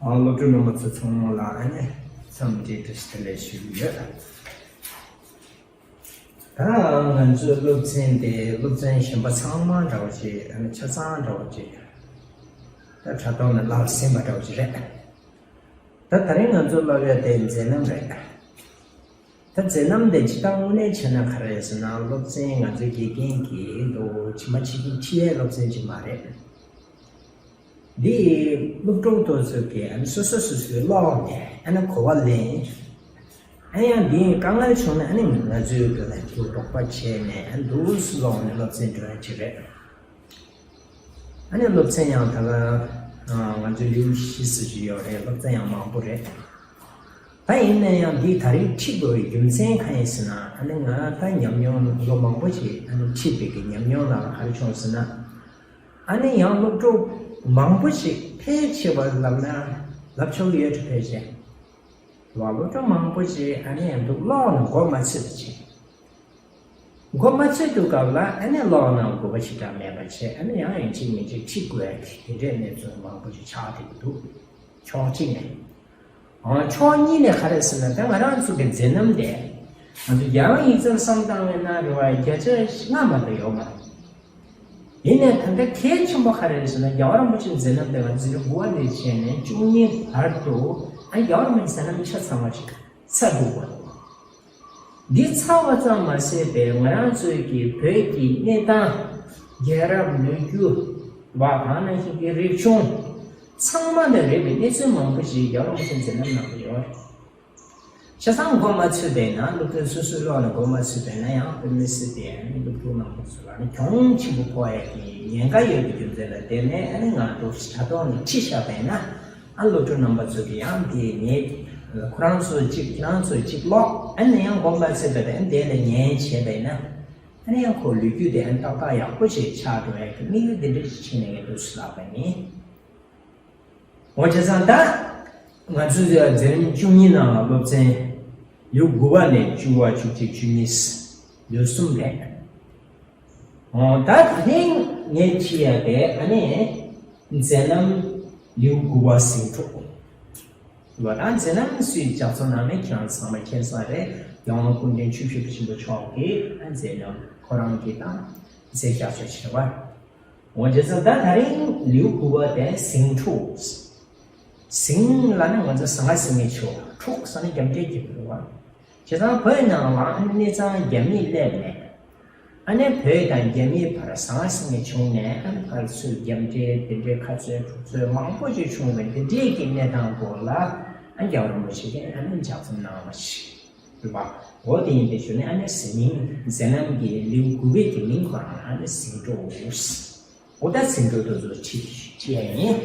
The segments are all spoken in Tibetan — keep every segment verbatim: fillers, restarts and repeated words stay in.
སློབ་ཕྲུག་རྣམ་པ་ཚོ་ཚང་མ་ལ་ཨ་ནི་འཚམས་འདྲི་བཀྲ་ཤིས་བདེ་ལེགས་ཞུ་གི་ཡོད། ད་ང་ཚོའི་སློབ་ཚན་དེ་སློབ་ཚན་གཞན་པ་ཚང་མ་འདྲ་བོ་ཅིག་ཨ་ནི་ཆ་ཚང་འདྲ་བོ་ཅིག་ད་དྲ་ཐོག་ནས་བསླབས་ཟིན་པ་འདྲ་བོ་ཅིག་རེད། ད་དེ་རིང་ང་ཚོ་བསླབ་ཡ་དེ་མཛད་རྣམ་རེད། ད་མཛད་རྣམ་དེ་སྤྱིར་བཏང་དངོས་གནས་བྱས་ན་ག་རེ་རེད་ཟེར་ན། སློབ་ཚན་ང་ཚོའི་དགེ་རྒན་གྱིས་འདུག་ཇི་མ་ཇི་བཞིན་ཁྲིད་ཡའི་སློབ་ཚན་ཅིག་མ་རེད། འདི་སློབ་གྲོགས་དེ་ཚོ་གིས་ཨ་ནི་སོ་སོ་སོ་སོའི་ཀློག་ནས་ཨ་ནི་གོ་བ་ལེན། ཨ་ཡང་འདི་དཀའ་ངལ་བྱུང་ན་ཨ་ནི་ང་ཚོའི་སྒང་ལ་འདུག་རོགས་པ་བྱས་ནས་ཨ་འདུག་སེ་ཀློག་ནས་སློབ་ཚན་འགྲོ་ཡ་ཅིག་རེད། ཨ་ནི་སློབ་ཚན་ཡང་ད་ག་ང་ཚོའི་ལེའུ་བཞི་ཙམ་ཞིག་ཡོད་རེད། སློབ་ཚན་ཡང་མང་པོ་རེད། ད་ཡིན་ན་ཡང་འདི་ད་རེས་ཁྲིད་དགོས་པའི་རྒྱུ་མཚན་གང་ཡིན་ཟེར་ན། ཨ་ནི་ང་ད་ཉམས་མྱོང་ལོ་མང་པོ་ཞིག་ཨ་ནི་ཁྲིད་པའི་གི་ཉམས་མྱོང་ལ་ག་རེ་བྱུང་ཟེར་ན། ཨ་ནི་ཡང་སློབ་གྲོགས་མང་པོ་ཞིག་ཕལ་ཆེ་བ་ལབ་ན་ལབ་ཆོག་གི་ཡོད་རེད། ཕལ་ཆེར་བ་སློབ་གྲོགས་མང་པོ་ཞིག་ཨ་ནི་ཡང་འདུག་ཀློག་ནས་མགོ་མ་ཚོས་པ་བྱས། མགོ་མ་ཚོས་དུས་སྐབས་ལ་ཨ་ནི་ཀློག་ན་དགོས་པ་ཞེ་དྲག་མེད་པ་བྱས། ཨ་ནི་ཡང་ཡིན་གཅིག་མིན་གཅིག་ཁྲིད་དགོས་ཡ་དེ་འདྲའི་གནས་ཚུལ་མང་པོ་ཞིག་ཆགས་བསྡད་ཀྱི་འདུག་ཕྱོགས་གཅིག་ནས། ཨ་ཕྱོགས་གཉིས་ནས་ག་རེ་ཟེར་ན། ད་ང་རང་ཚོ་གི་མཛད་རྣམ་དེ་ང་ཚོ་རྒྱལ་དབང་ཡིག་གཟུགས་བསམ་བཏང་བས་ན་རེད་བ། བརྒྱ་ཆ་ལྔ་མ་གཏོགས་ཡོད་མ་རེད། ཡིན་ནའི་ད་ལྟ་གལ་ཆེན་པོ་ག་རེ་རེད་ཟེར་ན། རྒྱལ་བ་རིན་པོ་ཆེའི་མཛད་རྣམ་དེ་ང་ཚོ་ལོ་དགུ་པ་ནས་བྱས་ནས་བཅུ་གཉིས་བར་དུ་ཨ་རྒྱལ་བ་རིན་པོ་ཆེའི་མཛད་རྣམ་ཆ་ཚང་བ་ཞིག་ཚར་འདུག་པ། འདི་ཚར་བ་ཙམ་མ་ཟད་པའི་ང་རང་ཚོའི་གི་བོད་ཀྱི་གནས་སྟངས། རྒྱལ་རབས་ལོ་རྒྱུས་པ་གང་ནང་བཞིན་གྱི་རིག་གཞུང་ཚང་མ་ལ་རེད་པའི་གནས་ཚུལ་མང་པོ་ཞིག་རྒྱལ་བ་རིན་པོ་ཆེའི་མཛད་རྣམ་ནང་དུ་ཡོད་རེད། ཆ་ཚང་མགོ་མ་ཚོས་པས་ན་སློབ་ཕྲུག་སོ་སོའི་ཀློག་ནས་མགོ་མ་ཚོས་པས་ན་ཡང་དཔེ་མི་སྲིད་པའི་ཨ་ནི་སློབ་ཕྲུག་རྣམ་པ་ཚོ་ལ་ནི་གྱོང་ཆེན་པོ་ཕོག་ཡ་གི་ཉེན་ཁ་ཡོད་པའི་རྒྱུ་མཚན་ལ་བརྟེན་ནས། ཨ་ནི་ང་ཚོ་དྲ་ཐོག་ནས་ཁྲིད་བཞག་པས་ན་ཨ་སློབ་ཕྲུག་རྣམ་པ་ཚོ་གི་ཡང་དེ་ངས་ཁོ་རང་ཚོ་གཅིག་ཁྱེད་རང་ཚོ་གཅིག་ཀློག་ཨ་ནི་ཡང་མགོ་མ་ཚོས་པས་ན་དེ་ལ་ཉན་བྱས་པས་ན། ཨ་ནི་ཡང་ཁོ་ལོ་རྒྱུས་དེ་ཨ་ནི་ཏག་ཏག་ཡག་པོ་ཞིག་ཆགས་འགྲོ་ཡ་གི་དམིགས་ཡུལ་དེ་འདྲ་ཞིག་བྱས་ནས་ངས་འདུག་སེ་ལབ་པ་ཡིན། འོ་བྱས་ཙང་ད་ང་ཚོའི་མཛད་རིམ་བཅུ་གཉིས་ནང་ལ་སློབ་ཚན་ལེའུ་དགུ་པ་ནས་བཅུ་པ། བཅུ་གཅིག་བཅུ་གཉིས་ལེའུ་གསུམ་རེད། འོ་ད་དེ་རིང་ངས་ཁྲིད་ཡ་དེ་ཨ་ནི་མཛད་རྣམ་ལེའུ་དགུ་པ་ཟིང་འཁྲུག་ལ། ད་མཛད་རྣམ་སུས་ལྗགས་རྩོམ་གནང་མིན་ཁྱེད་རང་ཚང་མ་མཁྱེན་གསལ་རེད། རྒྱལ་དབང་སྐུ་ཕྲེང་བཅུ་བཞི་པ་ཆེན་པོ་མཆོག་གིས་ཨ་མཛད་རྣམ་ཁོ་རང་གིས་དང་མཛད་བཞག་ཆོག་ཆེ་བ། འོ་བྱས་ཙང་ད་དེ་རིང་ལེའུ་དགུ་པ་དེ་ཟིང་འཁྲུག་ཟིང་ལབ་ན་ང་ཚོ་ཟང་ངེ་ཟིང་ངེ་བྱེད་པ། འཁྲུག་ཟེར་ན་རྒྱབ་འདྲེ་རྒྱབ་པ་རེད་བ། བྱས་ཙང་བོད་ནང་ལ་ཨ་ནི་གནས་ཚང་རྒྱ་མིས་སླེབས་ནས། ཨ་ནི་བོད་དང་རྒྱ་མིའི་བར་ཟང་ངེ་ཟིང་ངེ་བྱུང་ནས། ཨ་ནི་ཕར་ཚུར་རྒྱབ་འདྲེ་དེ་འདྲའི་ཁ་རྩོད་འཁྲུག་རྩོད་མང་པོ་ཞིག་བྱུང་བའི་འདི་འདྲའི་གི་གནས་སྟངས་སྐོར་ལ་ཨ་རྒྱལ་བ་རིན་པོ་ཆེ་གིས་ཨ་ནི་ལྗགས་རྩོམ་གནང་བ་ཞིག་རེད་བ། འོ་དེ་ཡིན་པའི་ཞོར་ནས་ཨ་ནི་ཟིང་མཛད་རྣམ་གྱི་ལེའུ་དགུ་པའི་གི་མིང་ཁོ་རང་ཨ་ནི་ཟིང་འཁྲུག་འོ་ད་ཟིང་འཁྲུག་དེ་ཚོ་ཁྲིད་ཁྲིད་ཡ་ཡིན།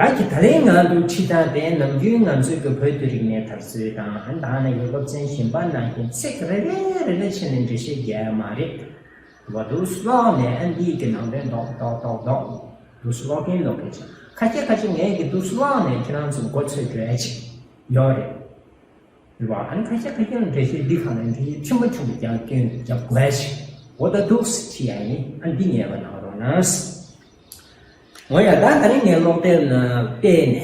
ད་གི་དེ་རིང་ང་ཚོའི་ཁྲིད་སྟངས་དེ་ནམ་རྒྱུན་ང་ཚོའི་གི་བོད་དུས་རིག་གནས་དར་སྲོལ་དང་། ཨ་ནི་ད་ནི་ཡོ་སློབ་ཚན་གཞན་པ་ནང་བཞིན་ཚིག་རེ་རེ་རེ་རེ་བྱས་ནས་འགྲེལ་བཤད་རྒྱག་ཡ་མ་རེད། འོ་འདུག་སེ་ཀློག་ནས་ཨ་འདིའི་གི་ནང་དོན་རྡོག་རྡོག་རྡོག་རྡོག་འདུག་སེ་ཀློག་མཁན་ཀློག་མཁན་བྱས། ཁ་ཤས་ཁ་ཤས་ངས་གི་འདུག་སེ་ཀློག་ནས་ཁྱེད་རང་ཚོ་མགོ་ཚོས་འགྲོ་ཡ་ཅིག་ཡོད་རེད། རེད་བ། ཨ་ནི་ཁ་ཤས་ཁ་ཤས་ལ་འགྲེལ་བཤད་འདི་གང་ལ་འགྲེལ་བཤད་ཆེན་པོ་ཆེན་པོ་རྒྱག་སྐྱོན་རྒྱབ་དགོས་ཞིག་འོ་ད་འདུག་སེ་བྱེད་ཡ་ཡིན། ཨ་འདི་ཉན་པ་གནང་རོགས་གནང་། འོ་ཡ། ད་ད་རིང་ངས་ཀློག་དེབ་ནང་བལྟས་ནས་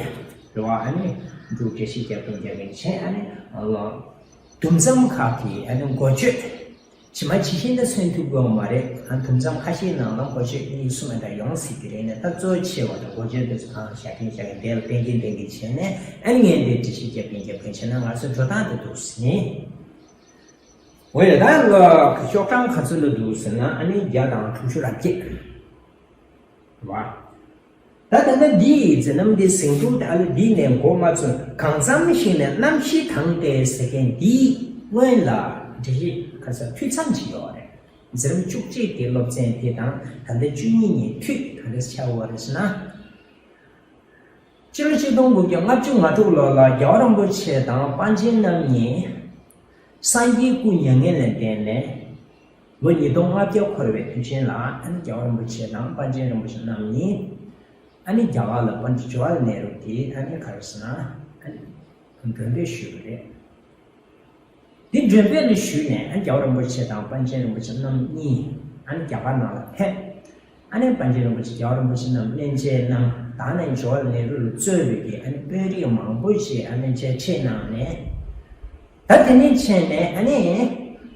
རེད་བ། ཨ་ནི་འབྲུག་འགྲེལ་བཤད་རྒྱབ་སྟངས་རྒྱག་གིན་བྱས། ཨ་ནི་དུམ་མཚམས་ཁག་གི་ཨ་ནི་འགོ་བརྗོད་ཇི་མ་ཇི་བཞིན་དུ་མཚོན་ཐུབ་ཀྱི་ཡོད་མ་རེད། ཨ་དུམ་མཚམས་ཁ་ཤས་ནང་ལ་འགོ་བརྗོད་གཉིས་གསུམ་ཨ་འདྲ་ཡོང་སྲིད་ཀྱི་རེད། ནས་ད་གཙོ་ཆེ་བ་དང་འགོ་བརྗོད་དེ་ཚོ་གང་བཞག་གིན་བཞག་གིན་དེ་ལ་བསྟན་གིན་བསྟན་གིན་བྱས་ནས། ཨ་ནི་ངས་འདི་འགྲེལ་བཤད་རྒྱབ་གིན་རྒྱབ་གིན་བྱས་ན་ང་ཚོའི་འགྲོ་སྟངས་དེ་འདུག་སེ་ཡིན། འོ་ཡ། ད་ལ་ཤོག་གྲངས་ག་ཚོད་ལ་འདུག་ཟེར་ན། ཨ་ནི་བརྒྱ་དང་དྲུག་ཅུ་རེ་བརྒྱད་རེད་བ། ད་ད་ལྟ་འདིའི་མཛད་རྣམ་འདི་ཟིང་འཁྲུག་དེ་ཨ་ལ་འདི་ནས་འགོ་མ་ཚུགས། གང་འཚམ་ཞིག་ནས་གནམ་གཤིས་དྭངས་ཏེ་ཟེར་མཁན་འདིའི་སྔོན་ལ་འགྲེལ་བཤད་ཁ་ས་འཐུས་ཚང་ཅིག་ཡོད་རེད། མཛད་རིམ་བཅུ་གཅིག་གི་སློབ་ཚན་དེ་དང་ད་ལྟ་བཅུ་གཉིས་ནས་འཐུས་ག་འདྲ་ཆགས་ཡོད་རེད་ཟེར་ན། སྤྱི་ལོ་ཆིག་སྟོང་དགུ་བརྒྱ་ལྔ་བཅུ་ང་དྲུག་ལོ་ལ་རྒྱལ་བ་རིན་པོ་ཆེ་དང་པཎ་ཆེན་རྣམ་གཉིས་སངས་རྒྱས་སྐུ་མྱ་ངན་ལས་འདས་ནས་ལོ་ཉིས་སྟོང་ལྔ་བརྒྱ་འཁོར་བའི་དུས་ཆེན་ལ། ཨ་ནི་རྒྱལ་བ་རིན་པོ་ཆེ་དང་པཎ་ཆེན་རིན་པོ་ཆེ་རྣམ་གཉིས་ཨ་ནི་རྒྱ་གར་ལ་པཎ་ཌི་ཇ་ཝ་ཧར་ལལ་ནེ་རུ་གིས་ཨ་ནི་ག་རེ་ཟེར་ན། ཨ་ནི་མགྲོན་འབོད་ཞུས་པ་རེད། འདི་མགྲོན་འབོད་ལ་ཞུས་ནས། ཨ་ནི་རྒྱལ་བ་རིན་པོ་ཆེ་དང་པཎ་ཆེན་རིན་པོ་ཆེ་རྣམ་གཉིས་ཨ་ནི་རྒྱ་གར་ནང་ལ་ཕེབས། ཨ་ནི་པཎ་ཆེན་རིན་པོ་ཆེ་རྒྱལ་བ་རིན་པོ་ཆེ་རྣམས་སྨན་དཔྱད་གནང་ ད་ནས་ཇོ་ལ་ནེ་རུ་ལ་གཙོས་པའི་གི་ཨ་ནི་དཔོན་རིགས་མང་པོ་ཞིག་ཨ་ནི་མཇལ་འཕྲད་གནང་ནས། ད་དེ་ནས་ཕྱིན་ནས་ཨ་ནི་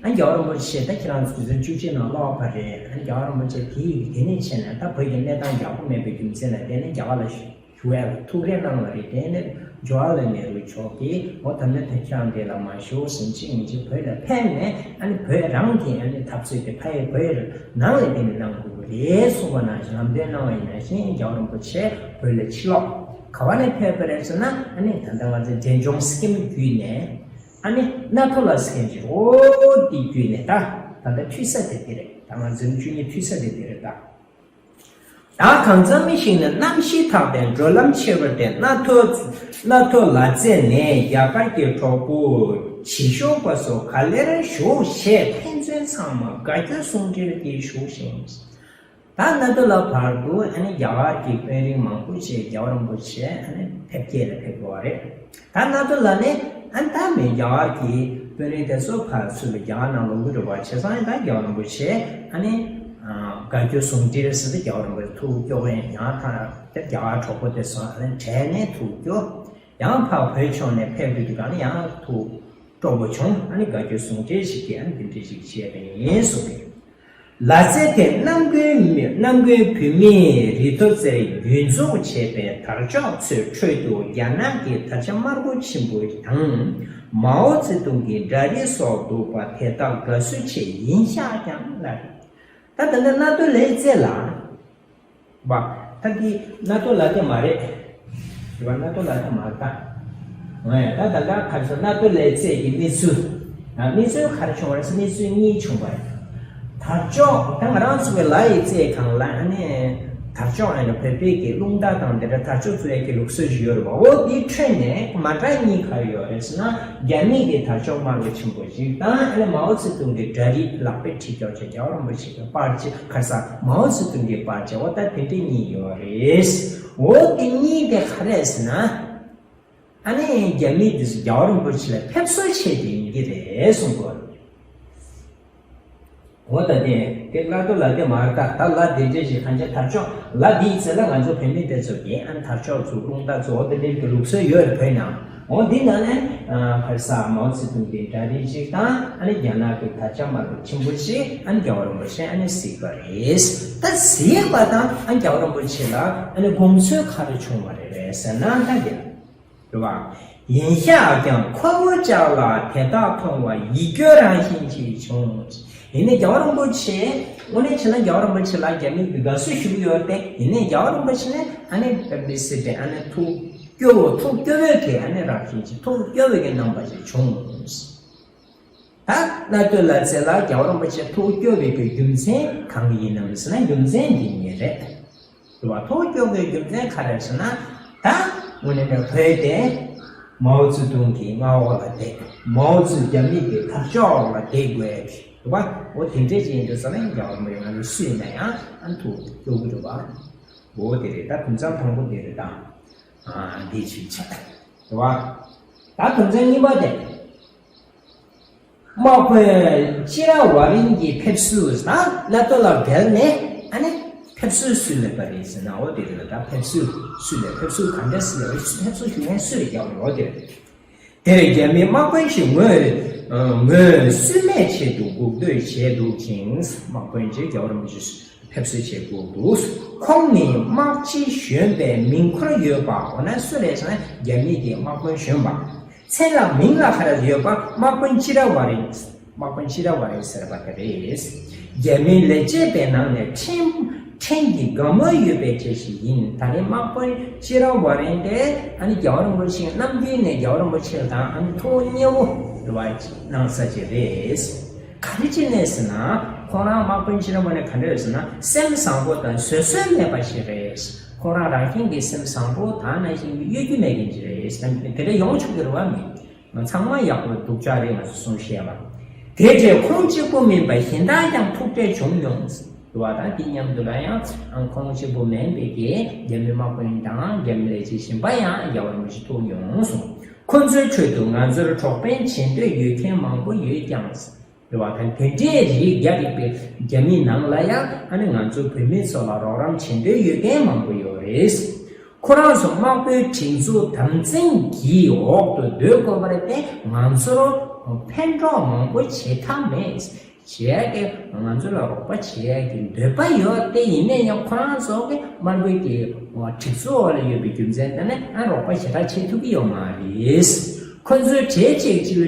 ཨ་རྒྱལ་བ་རིན་པོ་ཆེ་ད་ཁྱེད་རང་ཚོ་དུས་ཚོད་བཅུ་གཅིག་ནང་ལོག་པ་རེད། ཨ་རྒྱལ་བ་རིན་པོ་ཆེ་དེ་དེ་ནས་ཕྱིན་ནས་ད་བོད་ཀྱི་གནས་སྟངས་ཡག་པོ་མེད་པའི་རྒྱུ་མཚན་ལ་བརྟེན་ནས་རྒྱ་གར་ལ་ཞུ་ཞུ་ཡ་ལ་ཐུགས་རེ་གནང་བ་རེད། དེ་ནས་ཇོ་ལ་ནེ་རུ་མཆོག་གིས་འོ་ད་ནི་ད་ཁྱེད་རང་དེ་ལ་མ་ཞུ་ཟིན་ཅིག་ཡིན་ཅིག་བོད་ལ་ཕེབས་ནས་ཨ་ནི་བོད་རང་གི་ཨ་ནི་འཐབ་རྩོད་དེ་ཕ་ཡི་བོད་ནང་ལ་བརྟེན་ནས་གནང་དགོས་ཀྱི་རེད་གསུངས་པ་ནང་བཞིན་ལམ་སྟོན་གནང་བ་ཡིན་ན་བཞིན་རྒྱལ་བ་རིན་པོ་ཆེ་བོད་ལ་ཕྱིར་ལོག་ག་བ་ནས་ཕེབས་པ་རེད་ཟེར་ན། ཨ་ནི་ད་ལྟ་ང་ཚོའི་འབྲས་ལྗོངས་སི་ཀིམ་བརྒྱུད་ནས་ཨ་ནི་ནཱ་ཐོ་ལ་སི་ཀིམ་གྱི་འོ་དེ་བརྒྱུད་ནས་ད་ད་ལྟ་འཐུས་ས་དེ་དེ་རེད། ད་ང་ཚོའི་བཅུ་གཉིས་འཐུས་ས་དེ་དེ་རེད་ད། ད་གང་ཟག་མི་ཞིག་ནི་གནམ་གཤིས་དག་པའི་འགྲོ་ལམ་ཆེ་བར་བརྟེན་ནཱ་ཐོ་ནཱ་ཐོ་ལ་རྩེ་ནས་རྒྱ་གར་གྱི་གྲོགས་པོ་བྱེད་ཞོགས་པ་སོགས་ག་ལེར་ཞུགས་ཞེས་ཕན་ཚུན་ཚང་མ་དགའ་སྐྱོ་ཟུང་འབྲེལ་གྱིས་ཞུགས་ཤིང་། ད་ནཱ་ཐོ་ལ་བར་དུ་ཨ་ནི་རྒྱ་གར་གྱི་དཔོན་རིགས་མང་པོ་ཞིག་རྒྱལ་བ་རིན་པོ་ཆེ་ཨ་ནི་ཕེབས་སྐྱེལ་ལ་ཕེབས་དགོས་པ་རེད། ད་ནཱ་ཐོ་ལ་ནི་ཨ་ནི་ད་མི་རྒྱ་གར་གྱི་དཔོན་རིགས་དེ་ཚོ་ཕར་ཚུར་ལ་རྒྱ་གར་ནང་ལོག་གི་རེད་པ། བྱས་ཙང་ད་རྒྱལ་བ་རིན་པོ་ཆེ་ཨ་ནི་དགའ་སྐྱོ་ཟུང་འབྲེལ་ཟེར་ཏེ་རྒྱལ་བ་རིན་པོ་ཆེ་ཐུགས་སྐྱོ་བས་ཡང་ཐང་དེ་རྒྱ་གར་གྲོགས་པོ་དེ་ཚོ་ཨ་ནི་གྲལ་ནས་ཐུགས་སྐྱོ། ཡང་ཕར་བོད་ཕྱོགས་ནས་ཕེབས་དུས་དུས་གང་ལ་ཡང་ཐུགས་སྤྲོ་པོ་བྱུང་། ཨ་ནི་དགའ་སྐྱོ་ཟུང་འབྲེལ་ཞིག་གིས་ཨ་ནི་འདི་འདྲ་ཞིག་བྱས་པ་ཡིན་གསུངས་པས། ལ་རྩེ་དེ་གནམ་དགུན་མི་གནམ་དགུན་བོད་མིའི་རི་མཐོ་རྩེར་རྒྱུན་འཛུགས་བྱས་པའི་དར་ལྕོག་ཚོའི་ཁྲོད་དུ་རྒྱ་ནག་གི་དར་ཆ་དམར་པོ་ཆེན་པོ་དང་མའོ་ཙེ་ཏུང་གི་འདྲ་རིས་སོགས་འདུག་པ་དེ་དག་དགའ་བསུ་ཆེད་ཡིན་ཤག་ཀྱང་ལ་རེད། ད་ད་ལྟ་ནཱ་ཐོ་ལའི་རྩེ་ལ། བ། ད་འདི་ནཱ་ཐོ་ལ་དེ་མ་རེད། རེད་བ། ནཱ་ཐོ་ལ་དེ་མ་རེད་ད། ཨེ། ད་ད་ལྟ་ག་རེ་ཟེར། ནཱ་ཐོ་ལའི་རྩེ་གི་གནས་ཚུལ། ཨ། གནས་ཚུལ་ག་རེ་བྱུང་བ་རེད་ཟེར། གནས་ཚུལ་གཉིས་བྱུང་བ་རེད། དར་ལྕོག་ད་ང་རང་ཚོ་གི་ལ་ཡི་རྩེ་སྒང་ལ་ཨ་ནི་དར་ལྕོག་ཨ་ནི་བོད་པའི་གི་རླུང་རྟ་དང་དེ་འདྲ་དར་ལྕོག་བཙུགས་ཡས་ཀྱི་ལུགས་སྲོལ་ཞིག་ཡོད་རེད་བ། འོ་དེའི་ཁྲོད་ནས་མ་འདྲ་གཉིས་ག་རེ་ཡོད་རེད་ཟེར་ན། རྒྱ་མི་གི་དར་ལྕོག་དམར་པོ་ཆེན་པོ་ཞིག་དང་ཨ་ནི་མའོ་ཙེ་ཏུང་གི་འདྲ་རིས་ལག་པས་བྲིས་ཀྱོག་ཅིག་རྒྱལ་བ་རིན་པོ་ཆེ་གི་པར་ཅིག་ག་རེ་ཟེར། མའོ་ཙེ་ཏུང་གི་པར་ཅིག་འོ་ད་དེ་འདྲ་གཉིས་ཡོད་རེད། འོ་དེ་གཉིས་དེ་ག་རེ་ཟེར་ན། ཨ་ནི་རྒྱ་མི་དེ་ཚོ་རྒྱལ་བ་རིན་པོ་ཆེ་ལ་ཕེབས་བསུ་བྱས་ཏེ་ཡིན་གྱི་རེད་གསུངས་གོ། འོ་ད་དེ་དེ་ལ་དོ་ལ་དེ་མ་རེད་ད། ད་ལ་དེ་འདྲས་ཞིག་གང་ཅི་དར་ལྕོག་ལ་དེའི་ཚེ་ལ་ང་ཚོ་བོད་མི་དེ་ཚོ་གིས་ཨ་ནི་དར་ལྕོག་བཙུགས། རླུང་རྟ་བཙུགས། འོ་དེ་འདྲས་ཀྱི་ལུགས་སྲོལ་ཡོད་རེད་བོད་ནང་། འོ་འདི་ནང་ནས་ཨ་ག་རེ་ཟེར། མའོ་ཙེ་ཏུང་གི་འདྲ་རིས་ཅིག་དང་ཨ་ནི་རྒྱ་ནག་གི་དར་ལྕོག་དམར་པོ་ཆེན་པོ་ཞིག་ཨ་ནི་རྒྱལ་བ་རིན་པོ་ཆེ་ཨ་ནི་གཟིགས་པ་རེད། ད་གཟིགས་པ་དང་ཨ་ནི་རྒྱལ་བ་རིན་པོ་ཆེ་ལ་ཨ་ནི་དགོངས་ཚུལ་ག་རེ་བྱུང་བ་རེད་རེད་ཟེར་ན། ད་དེ་རེད་བ། ཡིན་ཤག་ཀྱང་ཁོ་བོ་ཅག་ལ་དེ་དག་མཐོང་བ་ཡིད་སྐྱོ་རང་བཞིན་ཅིག་བྱུང་། ཡིན་ནའི་རྒྱལ་བ་རིན་པོ་ཆེ་དངོས་གནས་བྱས་ན་རྒྱལ་བ་རིན་པོ་ཆེ་ལ་རྒྱ་མི་གིས་དགའ་བསུ་ཞུ་གི་ཡོད་རེད་དེ། ཡིན་ནའི་རྒྱལ་བ་རིན་པོ་ཆེ་ནི་ཨ་ནི་དཔེ་མི་སྲིད་པའི་ཨ་ནི་ཐུགས་སྐྱོ་བོ། ཐུགས་སྐྱོ་བོའི་གི་ཨ་ནི་རང་བཞིན་གྱི་ཐུགས་སྐྱོ་བོའི་གི་རྣམ་པ་ཞིག་བྱུང་། ད་ནཱ་ཐོ་ལ་རྩེ་ལ་རྒྱལ་བ་རིན་པོ་ཆེ་ཐུགས་སྐྱོ་བའི་གི་རྒྱུ་མཚན་གང་ཡིན་ནམ་ཟེར་ན། རྒྱུ་མཚན་འདི་གཉིས་རེད། རེད་བ། ཐུགས་སྐྱོ་བའི་རྒྱུ་མཚན་ག་རེ་ཟེར་ན། ད་དངོས་གནས་བོད་དེ་མའོ་ཙེ་ཏུང་གི་མངའ་འོག་ལ་བསྡད། མའོ་ཙེ་རྒྱ་མི་གི་དར་ལྕོག་འོག་ལ་བསྡད་དགོས་ཀྱི་རེད་བ། འོ་དེ་འདྲས་ཅིག་ཡིན་དུས་ཙམ་ནས་རྒྱལ་བ་རིན་པོ་ཆེ་ང་ཚོ་སུ་ཡིན་ན་ཡང་ཨ་ཐུགས་སྐྱོ་གི་རེད་བ། འོ་དེ་རེད། ད་དོན་ཚན་དང་པོ་དེ་རེད་ད། ཨ་འདི་ཅིག་བྱས་རེད་བ། ད་དོན་ཚན་གཉིས་པ་དེ། དམག་དཔོན་ཅི་ར་ཝ་རན་གྱི་ཕེབས་བསུ་ད་ནཱ་ཐོ་ལ་བརྒལ་ནས་ཨ་ནི་ཕེབས་བསུ་སུས་སླེབས་པ་རེད་ཟེར་ན། འོ་དེ་རེད་ལ། ད་ཕེབས་བསུ་སུས་སླེབས། ཕེབས་བསུ་ག་འདྲ་སུས་སླེབས། ཕེབས་བསུ་ཞུ་མཁན་སུ་རེད། རྒྱལ་བ་རེད། འོ་དེ་རེད། དེར་རྒྱ་མི་དམག་དཔོན་ཞིག་ངོས་ངོས་སུན་མའི་ཆེད་དུ་སྒུག་སྡོད་བྱས་འདུག་ཅིང་། དམག་དཔོན་ཅིག་རྒྱལ་བ་རིན་པོ་ཆེ་ཕེབས་བསུ་བྱེད་དགོས་འདུག། ཁོང་ནི་དམག་སྤྱི་གཞོན་པའི་མིང་འཁོར་ཡོད་པ། འོ་ན་སུ་རེད་ཟེར་ན་རྒྱ་མི་གི་དམག་དཔོན་གཞོན་པ། མཚན་ལ་མིང་ལ་ག་རེ་ཡོད་པ། དམག་དཔོན་ཅི་ར་ཝ་རན། དམག་དཔོན་ཅི་ར་ཝ་རན་ཟེར་བ་དེ་རེད། རྒྱ་མིའི་ལས་བྱེད་པའི་ནང་ནས་ཕྲན་ཕྲན་གྱི་དགའ་མོས་ཡོད་པའི་གྲས་ཤིག་ཡིན། ད་ནི་དམག་དཔོན་ཅི་ར་ཝ་རན་དེ་ཨ་ནི་རྒྱལ་བ་རིན་པོ་ཆེ་ནམ་རྒྱུན་ནས་རྒྱལ་བ་རིན་པོ་ཆེ་དང་ཨ་ནི་ཐུགས་མཉེས་པོ་རེད་བ། གནང་ས་ཅིག་རེད། ག་རེ་བྱས་ནས་ཟེར་ན། ཁོང་རང་དམག་དཔོན་ཅི་ར་ཝ་རན་ག་འདྲ་རེད་ཟེར་ན། སེམས་བཟང་པོ་དང་བཟོད་བསྲན་མེད་པ་ཞིག་རེད། ཁོང་རང་རང་བཞིན་གྱིས་སེམས་བཟང་པོ་དང་ནང་བཞིན་གྱི་གཡོ་སྒྱུ་མེད་མཁན་ཅིག་རེད། དེ་འདྲ་ཡོང་ཆོག་གི་རེད་བ། མི་ཚང་མ་ཡག་པོ་སྡུག་ཅག་རེད། ང་ཚོ་གསུང་བཤད་པ་དེ་འདྲའི་ཁོང་གཅིག་པུ་མིན་པ་གཞན་དག་ཀྱང་ཐུག་འཕྲད་བྱུང་མྱོང་། འདུག་བ་དང་། དེ་མཉམ་དུ་ལ་ཡང་ཁོང་གཅིག་པུ་མིན་པའི་གི་རྒྱ་མི་དམག་དཔོན་དང་རྒྱ་མི་ལས་བྱེད་གཞན་པ་ཡང་རྒྱལ་བ་རིན་པོ་ཆེ་ཐུག་མྱོང་གསུངས། ཁོ་ཚོའི་ཁྲོད་དུ་ང་ཚོར་གྲོགས་ཕན་བྱེད་འདོད་ཡོད་མཁན་མང་པོ་ཡོད་ཀྱང་། རེད་བ། ད་དེ་འདྲའི་རིགས་རྒྱ་རིག་པའི་རྒྱ་མིའི་ནང་ལ་ཡང་ཨ་ནི་ང་ཚོ་བོད་མི་ཚོ་ལ་རོགས་རམ་བྱེད་འདོད་ཡོད་མཁན་མང་པོ་ཡོད་རེད། ཁོ་རང་ཚོ་དམར་པོའི་སྒྲིག་འཛུགས་དམ་བཙན་གྱི་འོག་ཏུ་སྡོད་དགོས་པ་རེད་དེ། ང་ཚོར་ཕན་གྲོགས་མང་པོ་བྱེད་ཐབས་མེད། བྱེད་ཡ་གི་ང་ཚོ་ལ་རོགས་པ་བྱེད་ཡ་གི་འདོད་པ་ཡོད་དེ། ཡིན་ན་ཡང་ཁོ་རང་ཚོ་གི་དམར་པོའི་གི་སྒྲིག་འཛུགས་འོག་ལ་ཡོད་པའི་རྒྱུ་མཚན་དེ་ནི་ཨ་རོགས་པ་ཞེ་དྲག་བྱེད་ཐུབ་ཀྱི་ཡོད་མ་རེད། ཁོ་ཚོའི་གྲས་གཅིག་ཅིག་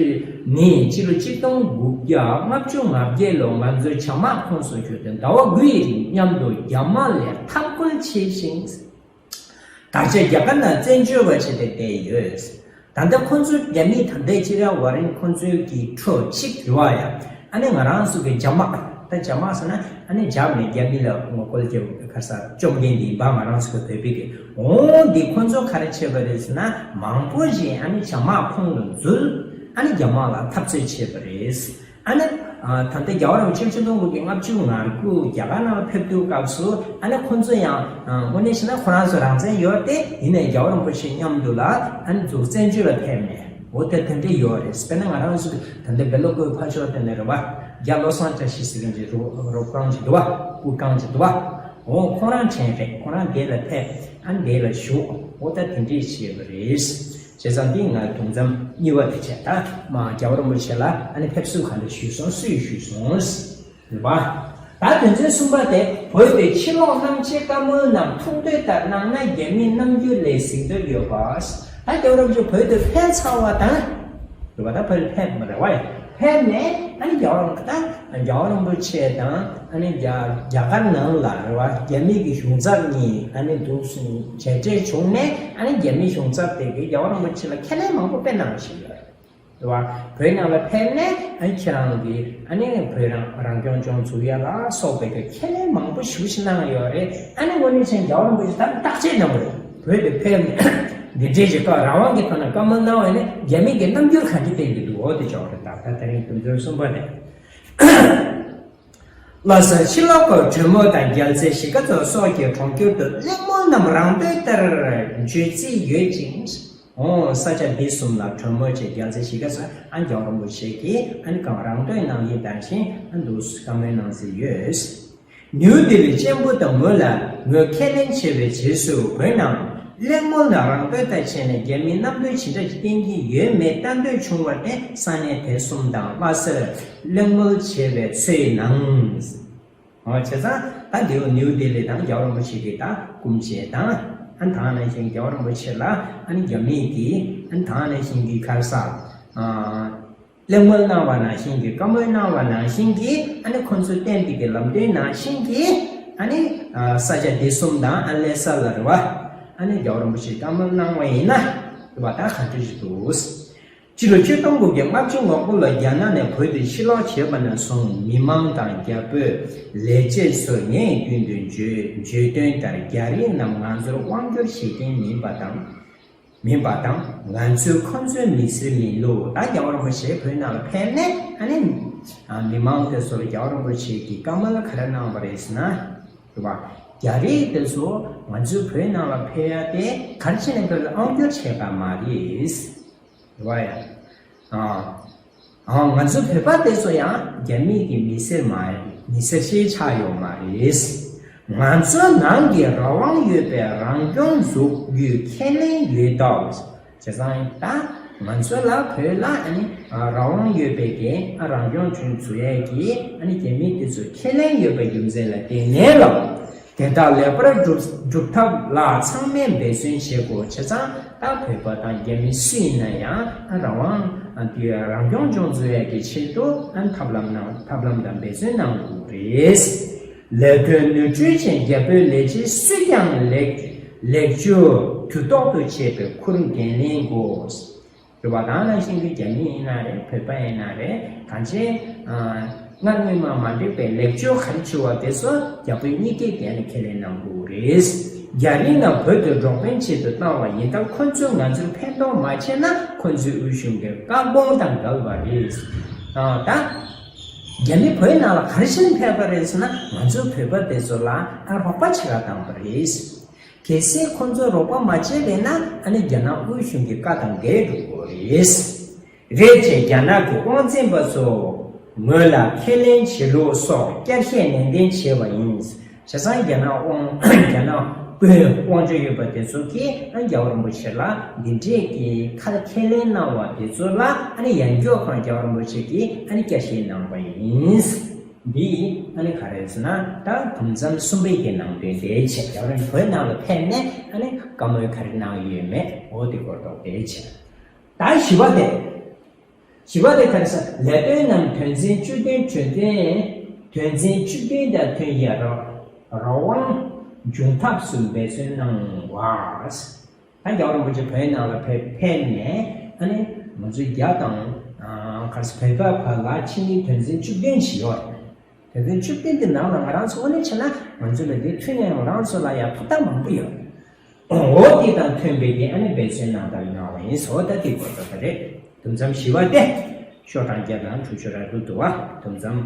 ནི་སྤྱི་ལོ་ཆིག་སྟོང་དགུ་བརྒྱ་ལྔ་བཅུ་ང་བརྒྱད་ལོ་ང་ཚོའི་བྱ་དམག་ཁོངས་སུ་གྱུར་ཏེ་ཟླ་བ་དགུ་ཡི་རིང་མཉམ་དུ་རྒྱ་དམག་ལས་འཐབ་རྒོལ་བྱས་ཤིང་། ད་ཆ་རྒྱ་གར་ནང་བཙན་བྱོལ་བ་བྱས་ཏེ་བསྡད་ཡོད། ད་ལྟ་ཁོ་ཚོ་རྒྱ་མིས་ད་ལྟའི་ཕྱིར་ར་བ་རིན་ཁོ་ཚོའི་གི་ཁྲོད་གཅིག་རེད་བ་ཡ། ཨ་ནི་ང་རང་ཚོ་གི་རྒྱ་དམག་ད་རྒྱ་དམག་ཟེར་ན་ཨ་ནི་རྒྱ་མི་རྒྱ་མི་ལ་ངོ་རྒོལ་གྱི་ག་ས་བཅོམ་མཁན་དེ་ཡིན་པ། ང་རང་ཚོ་གི་བོད་པའི་གི་འོང་འདི་ཁོ་ཚོ་ག་རེ་བྱས་པ་རེད་ཟེར་ན། མང་པོ་ཞིག་ཨ་ནི་རྒྱ་དམག་ཁོངས་ལ་འཛུལ། ཨ་ནི་རྒྱ་དམག་ལ་འཐབ་རྩོད་བྱས་པ་རེད། ཨ་ནི་ད་ལྟ་རྒྱལ་བ་རིན་པོ་ཆེ་ཆིག་སྟོང་དགུ་བརྒྱ་ལྔ་བཅུ་ང་དགུ་རྒྱ་གར་ནང་ལ་ཕེབས་དུས་སྐབས་སུ་ཨ་ནི་ཁོ་ཚོ་ཡང་དངོས་གནས་བྱས་ན་ཁོ་རང་ཚོ་རང་བཙན་ཡོད་དེ། ཡིན་ནའི་རྒྱལ་བ་རིན་པོ་ཆེ་མཉམ་དུ་ལ་ཨ་ནི་འཛུགས་བཙན་བྱོལ་ལ་ཕེབས་ནས་འོ་དེ་དེ་འདྲ་ཡོད་རེད། དཔེར་ན་ང་རང་ཚོ་ད་ལྟ་སྦེལ་ཀོབ་ཕར་ཕྱོགས་དེ་ནས་རེད་བ། རྒྱ་བློ་བཟང་བཀྲ་ཤིས་ཟེར་མཁན་གྱི་རོ་རོབ་ཁང་ཅིག་འདུག་བ། སྐུ་ཁང་ཅིག་འདུག་བ། འོ་ཁོང་རང་དྲན་རེད། ཁོང་རང་འདི་ལ་ཕེབས། ཨ་ནི་འདི་ལ་བཞུགས། འོ་ད་དེ་འདྲས་བྱས་པ་རེད། བྱས་ཙང་འདི་ང་དུམ་མཚམས་གཉིས་པ་དེ་བྱས། ད་མ་རྒྱལ་བ་རིན་པོ་ཆེ་ལ་ཨ་ནི་ཕེབས་བསུ་ག་འདྲ་ཞུས་སོང་། སུས་ཞུས་སོང་། རེད་པ། ད་དོན་ཚན་གསུམ་པ་དེ། བོད་དུ་ཕྱིར་ལོག་གནང་ཆེད་བཀའ་མོལ་གནང་། ཐུགས་འདོད་ལྟར་གནང་ན་རྒྱ་མིའི་རྣམ་འགྱུར་ལས་གཟིགས་འདོད་ཡོད་པ། ད་རྒྱལ་བ་རིན་པོ་ཆེ་བོད་དུ་ཕེབས་ཚར་བ་དང་། རེད་པ། ད་བོད་ཕེབས་མ་རེད་བ། ཕེབས་ནས་ཨ་ནི་རྒྱལ་བ་རིན་པོ་ཆེ་དང་ཨ་ནི་རྒྱ་རྒྱ་གར་ནང་ལ་རེད་བ། རྒྱ་མི་གི་གཞུང་ཚབ་གཉིས་ཨ་ནི་འདུག་སེ་མཇལ་འཕྲད་བྱུང་ནས། ཨ་ནི་རྒྱ་མི་གཞུང་ཚབ་དེ་གིས་རྒྱལ་བ་རིན་པོ་ཆེ་ལ་ཁས་ལེན་མང་པོ་དཔེ་གནང་བཞིན་ཡོད་རེད་བ། བོད་ནང་ལ་ཕེབས་ནས་ཨ་ནི་ཁྱེད་རང་གིས་ཨ་ནི་བོད་རང་རང་སྐྱོང་ལྗོངས་འཛུགས་ཡ་ལ་སོགས་པའི་གི་ཁས་ལེན་མང་པོ་ཞེ་པོ་ཅིག་གནང་ཡོད་རེད། ཨ་ནི་དངོས་གནས་བྱས་ན་རྒྱལ་བ་རིན་པོ་ཆེ་ད་བརྟག་དཔྱད་གནང་དགོས་རེད། བོད་དུ་ཕེབས་ནས་འདི་འདྲའི་ཅིག་བཀའ་རང་དབང་གི་ཐོག་ནས་བཀའ་མོལ་གནང་བ་ཡིན་ན་རྒྱ་མི་གི་རྣམ་འགྱུར་ག་འདྲ་བསྟན་གྱི་འདུག་འོ་དེ་ཅོག་རེད། ད་ད་དེ་རིང་དོན་ཚན་གསུམ་པ་དེ། ལྷ་ས་ཕྱི་ལོགས་སྐོར་གྲོ་མོ་དང་རྒྱལ་རྩེ་གཞིས་ཀ་རྫོང་སོགས་ཀྱི་གྲོང་ཁྱེར་དུ་གླེང་མོལ་རྣམས་རང་འདོད་ལྟར་བྱེད་རྩིས་ཡོད་ཅིང་། འོ་ས་ཆ་འདི་གསུམ་ལ་གྲོ་མོ་བྱས། རྒྱལ་རྩེ་གཞིས་ཀ་རྫོང་ཨ་རྒྱལ་བ་རིན་པོ་ཆེ་གིས་ཨ་ནི་གང་རང་འདོད་གནང་ཡིན་དང་ཞིང་ཨ་འདུག་བཀའ་མོལ་གནང་རྩིས་ཡོད། ནིའུ་ལྡི་ལི་ཅན་པོ་དང་ངོས་ལ་ངོས་ཁས་ལེན་བྱས་པའི་རྗེས་སུ་བོད་ནང་གླེང་མོལ་ནང་རང་འདོད་ལྟར་བྱས་ནས་རྒྱ་མིའི་རྣམ་འདོད་ཇི་འདྲ་ཞིག་བསྟན་གྱི་ཡོད་མེད་ལྟ་འདོད་བྱུང་བར་བརྟེན་ས་གནས་དེ་གསུམ་དང་ལྷ་སར་གླེང་མོལ་བྱས་པའི་ཚོའི་ནང་། འོ་བྱས་ཙང་ད་འདི་ནིའུ་ལྡི་ལི་དང་རྒྱལ་བ་རིན་པོ་ཆེ་གི་ད་སྐུ་མཇལ་དང་། ཨ་ནི་ད་ག་ནང་བཞིན་རྒྱལ་བ་རིན་པོ་ཆེ་ལ་ཨ་ནི་རྒྱ་མི་གིས་ཨ་ནི་ད་ག་ནང་བཞིན་གྱི་ག་རེ་ཟེར། གླེང་མོལ་གནང་བ་ནང་བཞིན་གྱི། བཀའ་མོལ་གནང་བ་ནང་བཞིན་གྱི། ཨ་ནི་ཁོང་ཚོའི་བསྟན་པའི་གི་ལམ་སྟོན་ནང་བཞིན་གྱི། ཨ་ནི་ས་ཆ་འདི་གསུམ་དང་ཨ་ལྷ་ས་ལ་རེད་བ། ཨ་ནི་རྒྱལ་བ་རིན་པོ་ཆེས་བཀའ་མོལ་གནང་བ་ཡིན་ན་རེད་བ། ད་ག་འདྲ་ཞིག་འདུག་སྤྱི་ལོ་ཆིག་སྟོང་དགུ་བརྒྱ་ལྔ་བཅུ་ང་དགུ་ལོར་རྒྱ་ནག་ནས་བོད་དུ་ཕྱིར་ལོག་བྱས་པ་ནས་བཟུང་མི་མང་དང་རྒྱ་བོད་ལས་བྱེད་ཚོས་ངས་རྒྱུན་དུ་བརྗོད་བརྗོད་དོན་ལྟར་རྒྱ་རིགས་རྣམས་ང་ཚོར་དབང་སྒྱུར་བྱེད་མཁན་མིན་པ་དང་། མིན་པ་དང་། ང་ཚོས་ཁོ་ཚོའི་མི་སེར་མིན་ལུགས། ད་རྒྱལ་བ་རིན་པོ་ཆེ་བོད་ནང་ལ་ཕེབས་ནས་ཨ་ནི་མི་མང་དེ་ཚོ་ལ་རྒྱལ་བ་རིན་པོ་ཆེ་གིས་བཀའ་མོལ་ག་རེ་གནང་བ་རེད་ཟེར་ན། རེད་བ། རྒྱ་རིགས་དེ་ཚོ་ང་ཚོའི་བོད་ནང་ལ་ཕེབས་ཡ་དེ་ག་རེ་བྱས་ནས་ཕེབས་ལ་དབང་སྒྱུར་བྱས་པ་མ་རེད། རེད་བ་ཡ། ཨ། ཨ། ང་ཚོ་བོད་པ་དེ་ཚོ་ཡང་རྒྱ་མི་གི་མི་སེར་མ་མི་སེར་ཞིག་ཆགས་ཡོད་མ་རེད། ང་ཚོའི་ནང་གི་རང་དབང་ཡོད་པའི་རང་སྐྱོང་འཛུགས་རྒྱུའི་ཁས་ལེན་ཡོད་སྟབས། བྱས་ཙང་ད་ང་ཚོ་ལ་བོད་ལ་ཨ་ནི་རང་དབང་ཡོད་པའི་གི་རང་སྐྱོང་ཁྲིམས་བཟོ་ཡས་ཀྱི་ཨ་ནི་རྒྱ་མི་དེ་ཚོ་ཁས་ལེན་ཡོད་པའི་རྒྱུ་མཚན་ལ་བརྟེན་ནས་ལ། དེ་དག་ལེགས་པར་སྒྲུབ་སྒྲུབ་ཐབས་ལ་ཚང་མས་འབད་བརྩོན་བྱེད་དགོས། བྱས་ཙང་ད་བོད་པ་དང་རྒྱ་མི་སུ་ཡིན་ན་ཡང་ཨ་རང་དབང་ཨ་དེ་རང་སྐྱོང་ལྗོངས་འཛུགས་ཡས་ཀྱི་ཆེད་དུ་ཨ་ཐབས་ལམ་ནང་ཐབས་ལམ་དང་འབད་བརྩོན་གནང་དགོས་རེད། ལས་དོན་ནོར་འཁྲུལ་ཅན་རྒྱ་བོད་ལས་བྱེད་སུས་ཀྱང་ལེགས་ལེགས་བཅོས་དུས་ཐོག་ཏུ་བྱེད་པའི་ཁུར་འགན་ལེན་དགོས། རེད་བ། ད་ག་ནང་བཞིན་གྱི་རྒྱ་མི་ཡིན་ན་རེད། བོད་པ་ཡིན་ན་རེད། གང་ཅི། ཨ། སྔར་སྔོན་མ་མ་འགྲིག་པའི་ལེགས་བཅོས་ག་རེ་བྱུང་བ་དེ་ཚོ་རྒྱ་བོད་གཉིས་ཀའི་སྒང་ནས་ཁས་ལེན་གནང་དགོས་རེད། རྒྱ་རིགས་རྣམས་བོད་དུ་འགྲོ་ཕན་ཆེད་དུ་བཏང་བ་ཡིན་སྟབས། ཁོ་ཚོས་ང་ཚོར་ཕན་ཐོགས་མ་བྱས་ན་ཁོ་ཚོའི་དབུས་གཞུང་གི་བཀག་དགོངས་དང་འགལ་བ་རེད། ཨ། ད་རྒྱ་མི་བོད་ནང་ལ་ག་རེ་བྱས་ནས་ཕེབས་པ་རེད་ཟེར་ན། ང་ཚོ་བོད་པ་དེ་ཚོ་ལ་ཨ་རོགས་པ་བྱེད་ག་བཏང་བ་རེད། གལ་སྲིད་ཁོང་ཚོས་རོགས་པ་མ་བྱས་པས་ན། ཨ་ནི་རྒྱ་ནག་དབུས་གཞུང་གི་བཀའ་དང་འགལ་འགྲོ་གི་རེད། རེད་ཅེས་རྒྱ་ནག་གི་དབང་འཛིན་པ་ཚོ་ངོས་ལ་ཁས་ལེན་བྱེད་ལུགས་སོགས་བསྐྱར་བཤད་ནན་ཏན་བྱས་པ་ཡིན། བྱས་ཙང་རྒྱ་ནག་དབང་རྒྱ་ནག་ དབང་ཆ་ཡོད་པ་དེ་ཚོ་གིས་ཨ་རྒྱལ་བ་རིན་པོ་ཆེ་ལ་འདི་འདྲས་ཀྱི་ཁ་ཁས་ལེན་གནང་བ་དེ་ཚོ་ལ་ཨ་ནི་ཡང་སྐྱར་ཁོང་རྒྱལ་བ་རིན་པོ་ཆེ་གིས་ཨ་ནི་བསྐྱར་ཞིབ་གནང་བ་ཡིན། འདི་ཨ་ནི་ག་རེ་ཟེར་ན་ད་དུམ་མཚམས་གསུམ་པའི་གི་ནང་དོན་དེ་བྱས། རྒྱལ་བ་རིན་པོ་ཆེ་བོད་ནང་ལ་ཕེབས་ནས་ཨ་ནི་བཀའ་མོལ་ག་རེ་གནང་ཡོད་མེད་འོ་དེ་སྐོར་ཐོག་དེ་བྱས། ད་བཞི་པ་དེ། བཞི་པ་དེ་ག་རེ་ཟེར། ལས་དོན་ནམ་དོན་ཚན་བཅུ་བདུན་གྲོས་དོན། དོན་ཚན་བཅུ་བདུན་དང་མཐུན་ཡ་རང་རང་དབང་འབྱུང་ཐབས་སུ་འབད་བརྩོན་གནང་བ། ད་རྒྱལ་བ་རིན་པོ་ཆེ་བོད་ནང་ལ་ཕེབས་ཕེབས་ནས་ཨ་ནི་ང་ཚོའི་རྒྱ་དང་ག་རེ་ཟེར་བོད་པ་བར་ལ་ཕྱི་མིའི་དོན་ཚན་བཅུ་བདུན་ཞིག་ཡོད་རེད། དོན་ཚན་བཅུ་བདུན་གྱི་ནང་ལ་ང་རང་ཚོ་དངོས་གནས་བྱས་ན་ང་ཚོ་ལ་འདི་མཐུན་ནས་ང་རང་ཚོ་ལ་ཡང་ཐོབ་ཐང་མང་པོ་ཡོད། འོ་དེ་དང་མཐུན་པའི་གི་ཨ་ནི་འབད་བརྩོན་གནང་དང་གནང་བ་ཡིན་ཟེར་བ་ད་དེ་གོ་ཐོབ་པ་རེད། དུམ་མཚམས་བཞི་པ་སྟེ། ཤོག་གྲངས་བརྒྱ་དང་དྲུག་ཅུ་རེ་དྲུག་འདུག་བ། དུམ་མཚམས་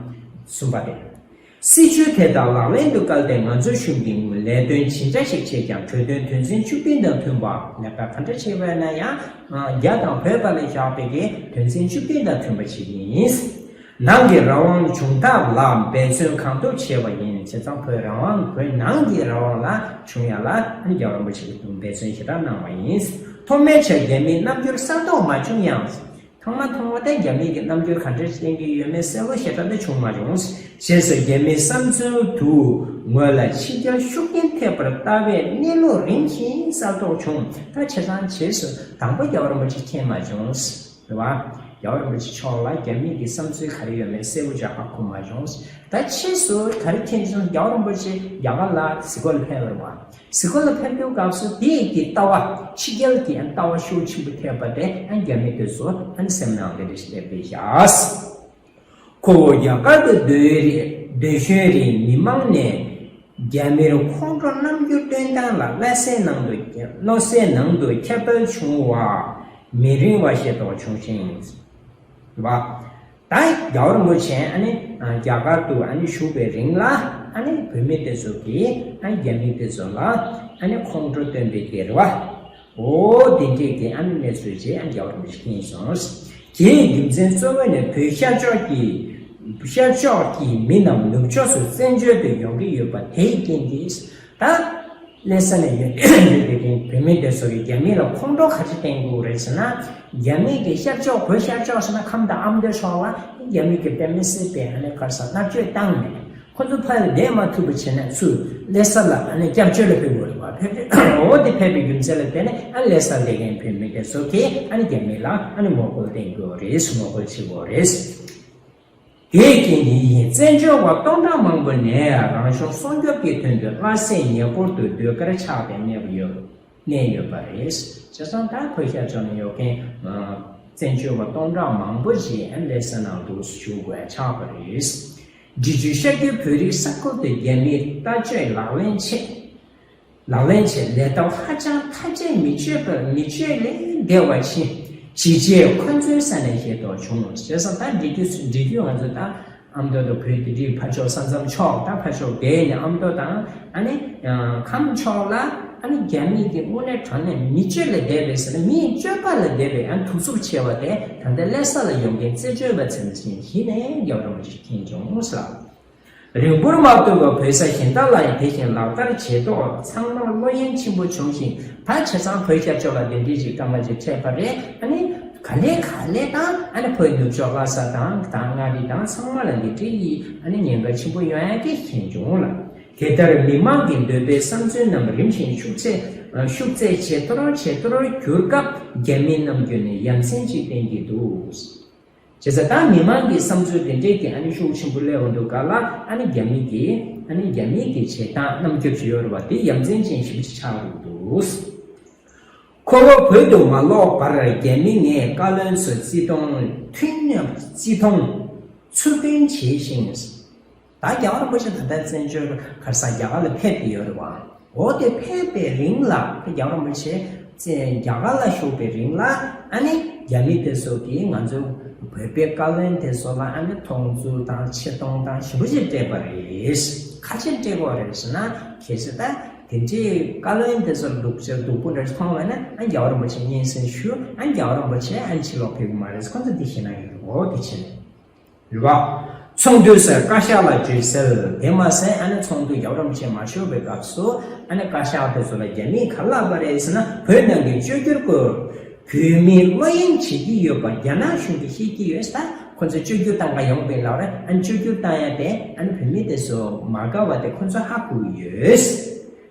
གསུམ་པ་སྟེ། སྲིད་བྱུས་དེ་དག་ལག་ལེན་དུ་བཀལ་ཏེ་ང་ཚོའི་གཞུང་གི་ལས་དོན་ཇི་འདྲ་ཞིག་བྱེད་ཀྱང་གྲོས་དོན་དོན་ཚན་བཅུ་བདུན་དང་མཐུན་པ། ལས་ཀ་ག་འདྲ་བྱེད་པ་ཡིན་ན་ཡང་རྒྱ་དང་བོད་བར་ལ་བཞག་པའི་གི་དོན་ཚན་བཅུ་བདུན་དང་མཐུན་པ་བྱེད་ཀྱི་ཡིན། ནང་གི་རང་དབང་བྱུང་ཐབས་ལ་འབད་བརྩོན་གང་ཐུབ་བྱས་པ་ཡིན། བྱས་ཙང་བོད་རང་དབང་བོད་ནང་གི་རང་དབང་ལ་བྱུང་ཡ་ལ་རྒྱལ་བ་རིན་པོ་ཆེ་གིས་འབད་བརྩོན་ཞེ་དྲག་གནང་བ་ཡིན། ཐོག་མའི་ཆར་རྒྱ་མིའི་རྣམ་འགྱུར་གསར་རྟོགས་མ་བྱུང་ཡང་། ཐོག་མ་ཐོག་མ་དེ་རྒྱ་མི་གི་རྣམ་འགྱུར་ག་འདྲ་བསྟན་གྱི་ཡོད་མེད་གསལ་པོ་ཞེ་དྲག་དེ་བྱུང་མ་བྱུང་། ཞེས་སོགས་རྒྱ་མིའི་བསམ་ཚུལ་དུ་ངོས་ལ་ཕྱི་རྒྱལ་ཤུགས་རྐྱེན་ཐེབས་པར་ལྟ་བའི་གནས་ལུགས་རིམ་བཞིན་གསལ་རྟོགས་བྱུང་། ད་བྱས་ཙང་རྗེས་སུ་དང་པོ་རྒྱལ་བ་རིན་པོ་ཆེ་མཁྱེན་མ་བྱུང་། རེད་བ། རྒྱལ་བ་རིན་པོ་ཆེ་མཆོག་ལ་རྒྱ་མི་གི་བསམ་ཚུལ་ག་རེ་ཡོད་མེད་གསལ་པོ་ཅིག་ཧ་གོ་མ་བྱུང་། ད་ཕྱིས་སུ་ག་རེ་མཁྱེན་བྱུང་། རྒྱལ་བ་རིན་པོ་ཆེ་རྒྱ་གར་ལ་གཟིགས་སྐོར་ལ་ཕེབས་པ་རེད་བ། གཟིགས་སྐོར་ལ་ཕེབས་དུས་སྐབས་སུ་དེའི་གི་ལྟ་བ་ཕྱི་རྒྱལ་གྱི་ལྟ་བ་ཤུགས་ཆེན་པོ་ཐེབས་པ་དེ་རྒྱ་མི་དེ་ཚོ་སེམས་ནང་དེ་འདྲ་ཞིག་སླེབས་པས་བཞག་ཁོ་བོ་རྒྱ་གར་དུ་སྡོད་རིང་སྡོད་བཞིན་རིང་མི་མང་ནས་རྒྱ་མིར་ཁོང་ཁྲོ་རྣམ་འགྱུར་སྟོན་སྟངས་ལ་བློ་གསལ་ནང་དུ་བློ་གསལ་ནང་དུ་ཁྱབ་སྤེལ་བྱུང་བ་མི་རིང་བ་ཞིག་ཐོག་བྱུང་ཞིང་། བ། ད་རྒྱལ་བ་རིན་པོ་ཆེ་ཨ་ནི་རྒྱ་གར་དུ་ཨ་ནི་བཞུགས་པའི་རིང་ལ་ཨ་ནི་བོད་མི་དེ་ཚོ་གིས་ཨ་ནི་རྒྱ་མི་དེ་ཚོ་ལ་ཨ་ནི་ཁོང་ཁྲོ་སྟོན་པའི་སྐད་རེད་བ། འོ་དེ་འདྲས་ཀྱི་ཨ་ནི་གནས་ཚུལ་ཅིག་ཨ་ནི་རྒྱལ་བ་རིན་པོ་ཆེ་མཁྱེན་སོང་། དེའི་རྒྱུ་མཚན་གཙོ་བོ་ནི་བོད་ཤར་ཕྱོགས་ཀྱི་ཤར་ཕྱོགས་ཀྱི་མི་རྣམས་ནུབ་ཕྱོགས་སུ་བཙན་བྱོལ་དུ་ཡོང་གི་ཡོད་པ་དེའི་རྐྱེན་གྱིས། ད་ལྷ་ས་ནས་ཡོད་ཡོད་པའི་རྐྱེན་བོད་མི་དེ་ཚོ་གིས་རྒྱ་མི་ལ་ཁོང་ཁྲོ་ག་ཚོད་བསྟན་དགོས་རེད་ཟེར་ན། རྒྱ་མི་གི་ཤར་ཕྱོགས་བོད་ཤར་ཕྱོགས་ཟེར་ན་ཁམས་དང་ཨ་མདོའི་ཕྱོགས་ལ་རྒྱ་མི་གི་དཔེ་མི་སྲིད་པའི་ཨ་ནི་ག་རེ་ཟེར་མནར་གཅོད་བཏང་ནས་ཁོ་ཚོ་ཕར་བསྡད་མ་ཐུབ་པ་བྱས་ན་ཚུར་ལྷ་ས་ལ་ཨ་ནི་སྐྱབས་བཅོལ་ལ་ཕེབས་དགོས་རེད་བ། ཕེབས་འོ་དེ་ཕེབས་པའི་རྒྱུ་མཚན་ལ་བརྟེན་ནས་ཨ་ལྷ་སར་བསྡད་མཁན་བོད་མི་དེ་ཚོ་གིས་ཨ་ནི་རྒྱ་མི་ལ་ཨ་ནི་ངོ་རྒོལ་བསྟན་དགོས་རེད། ངོ་རྒོལ་བྱེད་དགོས་རེད། དེའི་རྐྱེན་གྱིས་ཡིན། བཙན་བྱོལ་བ་སྟོང་ཕྲག་མང་པོ་ནས་རང་བྱུང་སྲུང་སྐྱོབ་ཀྱི་དོན་དུ་ལྷ་སའི་ཉེ་འཁོར་དུ་སྡོད་གར་ཆགས་ཏེ་གནས་པ་ཡོད། གནས་ཡོད་པ་རེད། བྱས་ཙང་ད་བོད་ཤར་ཕྱོགས་ནས་ཡོད་མཁན་བཙན་བྱོལ་བ་སྟོང་ཕྲག་མང་པོ་ཞིག་ལྷ་ས་ནང་དུ་བཞུགས་དགོས་ཆགས་པ་རེད། འབྲི་ཆུའི་ཤར་རྒྱུད་བོད་རིགས་ས་ཁུལ་དུ་རྒྱ་མིའི་ལྟ་སྤྱོད་ལག་ལེན་ཆེད། ལག་ལེན་ཆེད་ལས་སྟབས་ཧ་ཅང་ཐ་ཆད་མི་སྤྱོད་པར་མི་སྤྱོད་ལས་འདས་པ་ཕྱིན། ཇི་བྱས་ཁོ་ཚོའི་ས་ནས་ཤེས་རྟོགས་བྱུང་། བྱས་ཙང་ད་འབྲི་རྒྱུ་འབྲི་རྒྱུ་ང་ཚོ་ད་ཨ་མདོ་དང་བོད་དེ་འདྲའི་ཕར་ཕྱོགས་ས་མཚམས་ཕྱོགས་ད་ཕར་ཕྱོགས་བསྡད་ནས་ཨ་མདོ་དང་ཨ་ནི་ཁམས་ཕྱོགས་ལ་ཨ་ནི་རྒྱ་མི་གི་དངོས་གནས་དྲང་གནས་མི་སྤྱོད་ལས་འདས་པའི་ཟེར་ན་མིའི་སྤྱོད་པ་ལས་འདས་པའི་ཨ་ནི་གདུག་རྩུབ་ཆེ་བ་དེ་ད་ལྟ་ལྷ་ས་ལ་ཡོང་མཁན་བཙན་བྱོལ་བ་ཚོ་ནས་ཤེས་ནས་རྒྱལ་བ་རིན་པོ་ཆེ་མཁྱེན་བྱུང་ཟེར། རིང་པོར་མ་ཐོན་པར་བོད་ས་གཞན་དག་ལ་ཡང་དེ་བཞིན་ལག་བསྟར་བྱས་ཐོག་ཚང་མར་བློ་གཡེང་ཆེན་པོ་བྱུང་ཞིང་། ད་བྱས་ཙང་བོད་ཤར་ཕྱོགས་ལ་དེ་འདྲའི་ཞིག་སྐར་མ་ཅིག་འཕྲད་པ་རེད། ཨ་ནི་ག་ལེ་ག་ལེ་དང་ཨ་ནི་བོད་ནུབ་ཕྱོགས་ལྷ་ས་དང་ད་མངའ་རིས་དང་ཚང་མ་ལ་འདི་འདྲའི་ཡི་ཨ་ནི་ཉེན་ཁ་ཆེན་པོ་ཡོང་ཡ་གི་ཞེན་བྱུང་ལ། དེ་ལྟར་མི་མང་གི་འདོད་པའི་བསམ་ཚུལ་རྣམས་རིམ་བཞིན་ཤུགས་ཚད་ཤུགས་ཚད་ཇེ་མཐོར་ཇེ་མཐོར་གྱུར་སྐབས་རྒྱ་མི་རྣམས་ཀྱིས་ནི་ཡ་མཚན་ཅིག་བསྟན་གྱི་འདུག། བྱས་ཙང་ད་མི་མང་གི་བསམ་ཚུལ་དེ་འདྲའི་གི་ཨ་ནི་ཤུགས་ཆེན་པོ་སླེབས་འོང་དུས་སྐབས་ལ་ཨ་ནི་རྒྱ་མི་གི་ཨ་ནི་རྒྱ་མི་གི་བྱེད་སྟངས་རྣམ་འགྱུར་ཅིག་ཡོད་རེད་བ། དེ་ཡ་མཚན་ཅན་ཞིག་ཆགས་འདུག། ཁོ་བོ་བོད་དུ་མ་ལོག་བར་རྒྱ་མི་ངས་བཀའ་བློན་ཚོ་བརྩི་མཐོང་མཐུན་གནས་བརྩི་མཐོང་ཚུལ་མཐུན་བྱས་ཤིང་། ད་རྒྱལ་བ་རིན་པོ་ཆེ་ད་ལྟ་བཙན་བྱོལ་ག་རེ་ཟེར་རྒྱ་གར་ལ་ཕེབས་ཏེ་ཡོད་རེད་བ། འོ་དེ་ཕེབས་པའི་རིང་ལ་རྒྱལ་བ་རིན་པོ་ཆེ་བཙན་རྒྱ་གར་ལ་བཞུགས་པའི་རིང་ལ་ཨ་ནི་རྒྱ་མི་དེ་ཚོ་གིས་ང་ཚོ་བོད་པའི་བཀའ་བློན་དེ་ཚོ་ལ་ཨ་ནི་མཐོང་ཚུལ་དང་ཆེ་མཐོང་དང་ཞེ་པོ་ཅིག་སྤྲད་པ་རེད། ག་རེ་བྱས་སྤྲད་པ་རེད་ཟེར་ན། གལ་སྲིད་ད་དེ་འདྲའི་བཀའ་བློན་དེ་ཚོར་སྡུག་ཅག་སྡུག་པོ་འདྲ་མཐོང་བ་ན་ཨ་རྒྱལ་བ་རིན་པོ་ཆེ་སྙན་སེང་ཞུ། ཨ་རྒྱལ་བ་རིན་པོ་ཆེ་ཨ་ཕྱིར་ལོག་ཕེབས་ཀྱི་མ་རེད། ཁོང་ཚོ་འདི་ཤེས་ན་ཡོད་རེད། འོ་དེ་བྱས་ནས། རེད་བ། ཚོགས་འདུའི་སར་བཀའ་ཤག་ལ་བརྗོད་གསལ། དེ་མ་ཟད་ཨ་ནི་ཚོགས་འདུ་རྒྱལ་བ་རིན་པོ་ཆེ་མ་ཞུགས་པའི་སྐབས་སུ་ཨ་ནི་བཀའ་ཤག་དེ་ཚོ་ལ་རྒྱ་མིས་ག་རེ་ལབ་པ་རེད་ཟེར་ན། བོད་ནང་གི་བཅོས་བསྒྱུར་སྐོར་བོད་མིའི་བློ་གཡེང་བྱེད་ཀྱི་ཡོད་པ་རྒྱ་ནག་གཞུང་གིས་ཤེས་ཀྱི་ཡོད་ས། ཁོ་ཚོས་བཅོས་བསྒྱུར་བཏང་ག་ཡོང་པའི་ལབ་རེད། ཨ་ནི་བཅོས་བསྒྱུར་བཏང་ཡ་དེ་ཨ་ནི་བོད་མི་དེ་ཚོ་མ་དགའ་བ་དེ་ཁོ་ཚོས་ཧ་གོ་གི་ཡོད།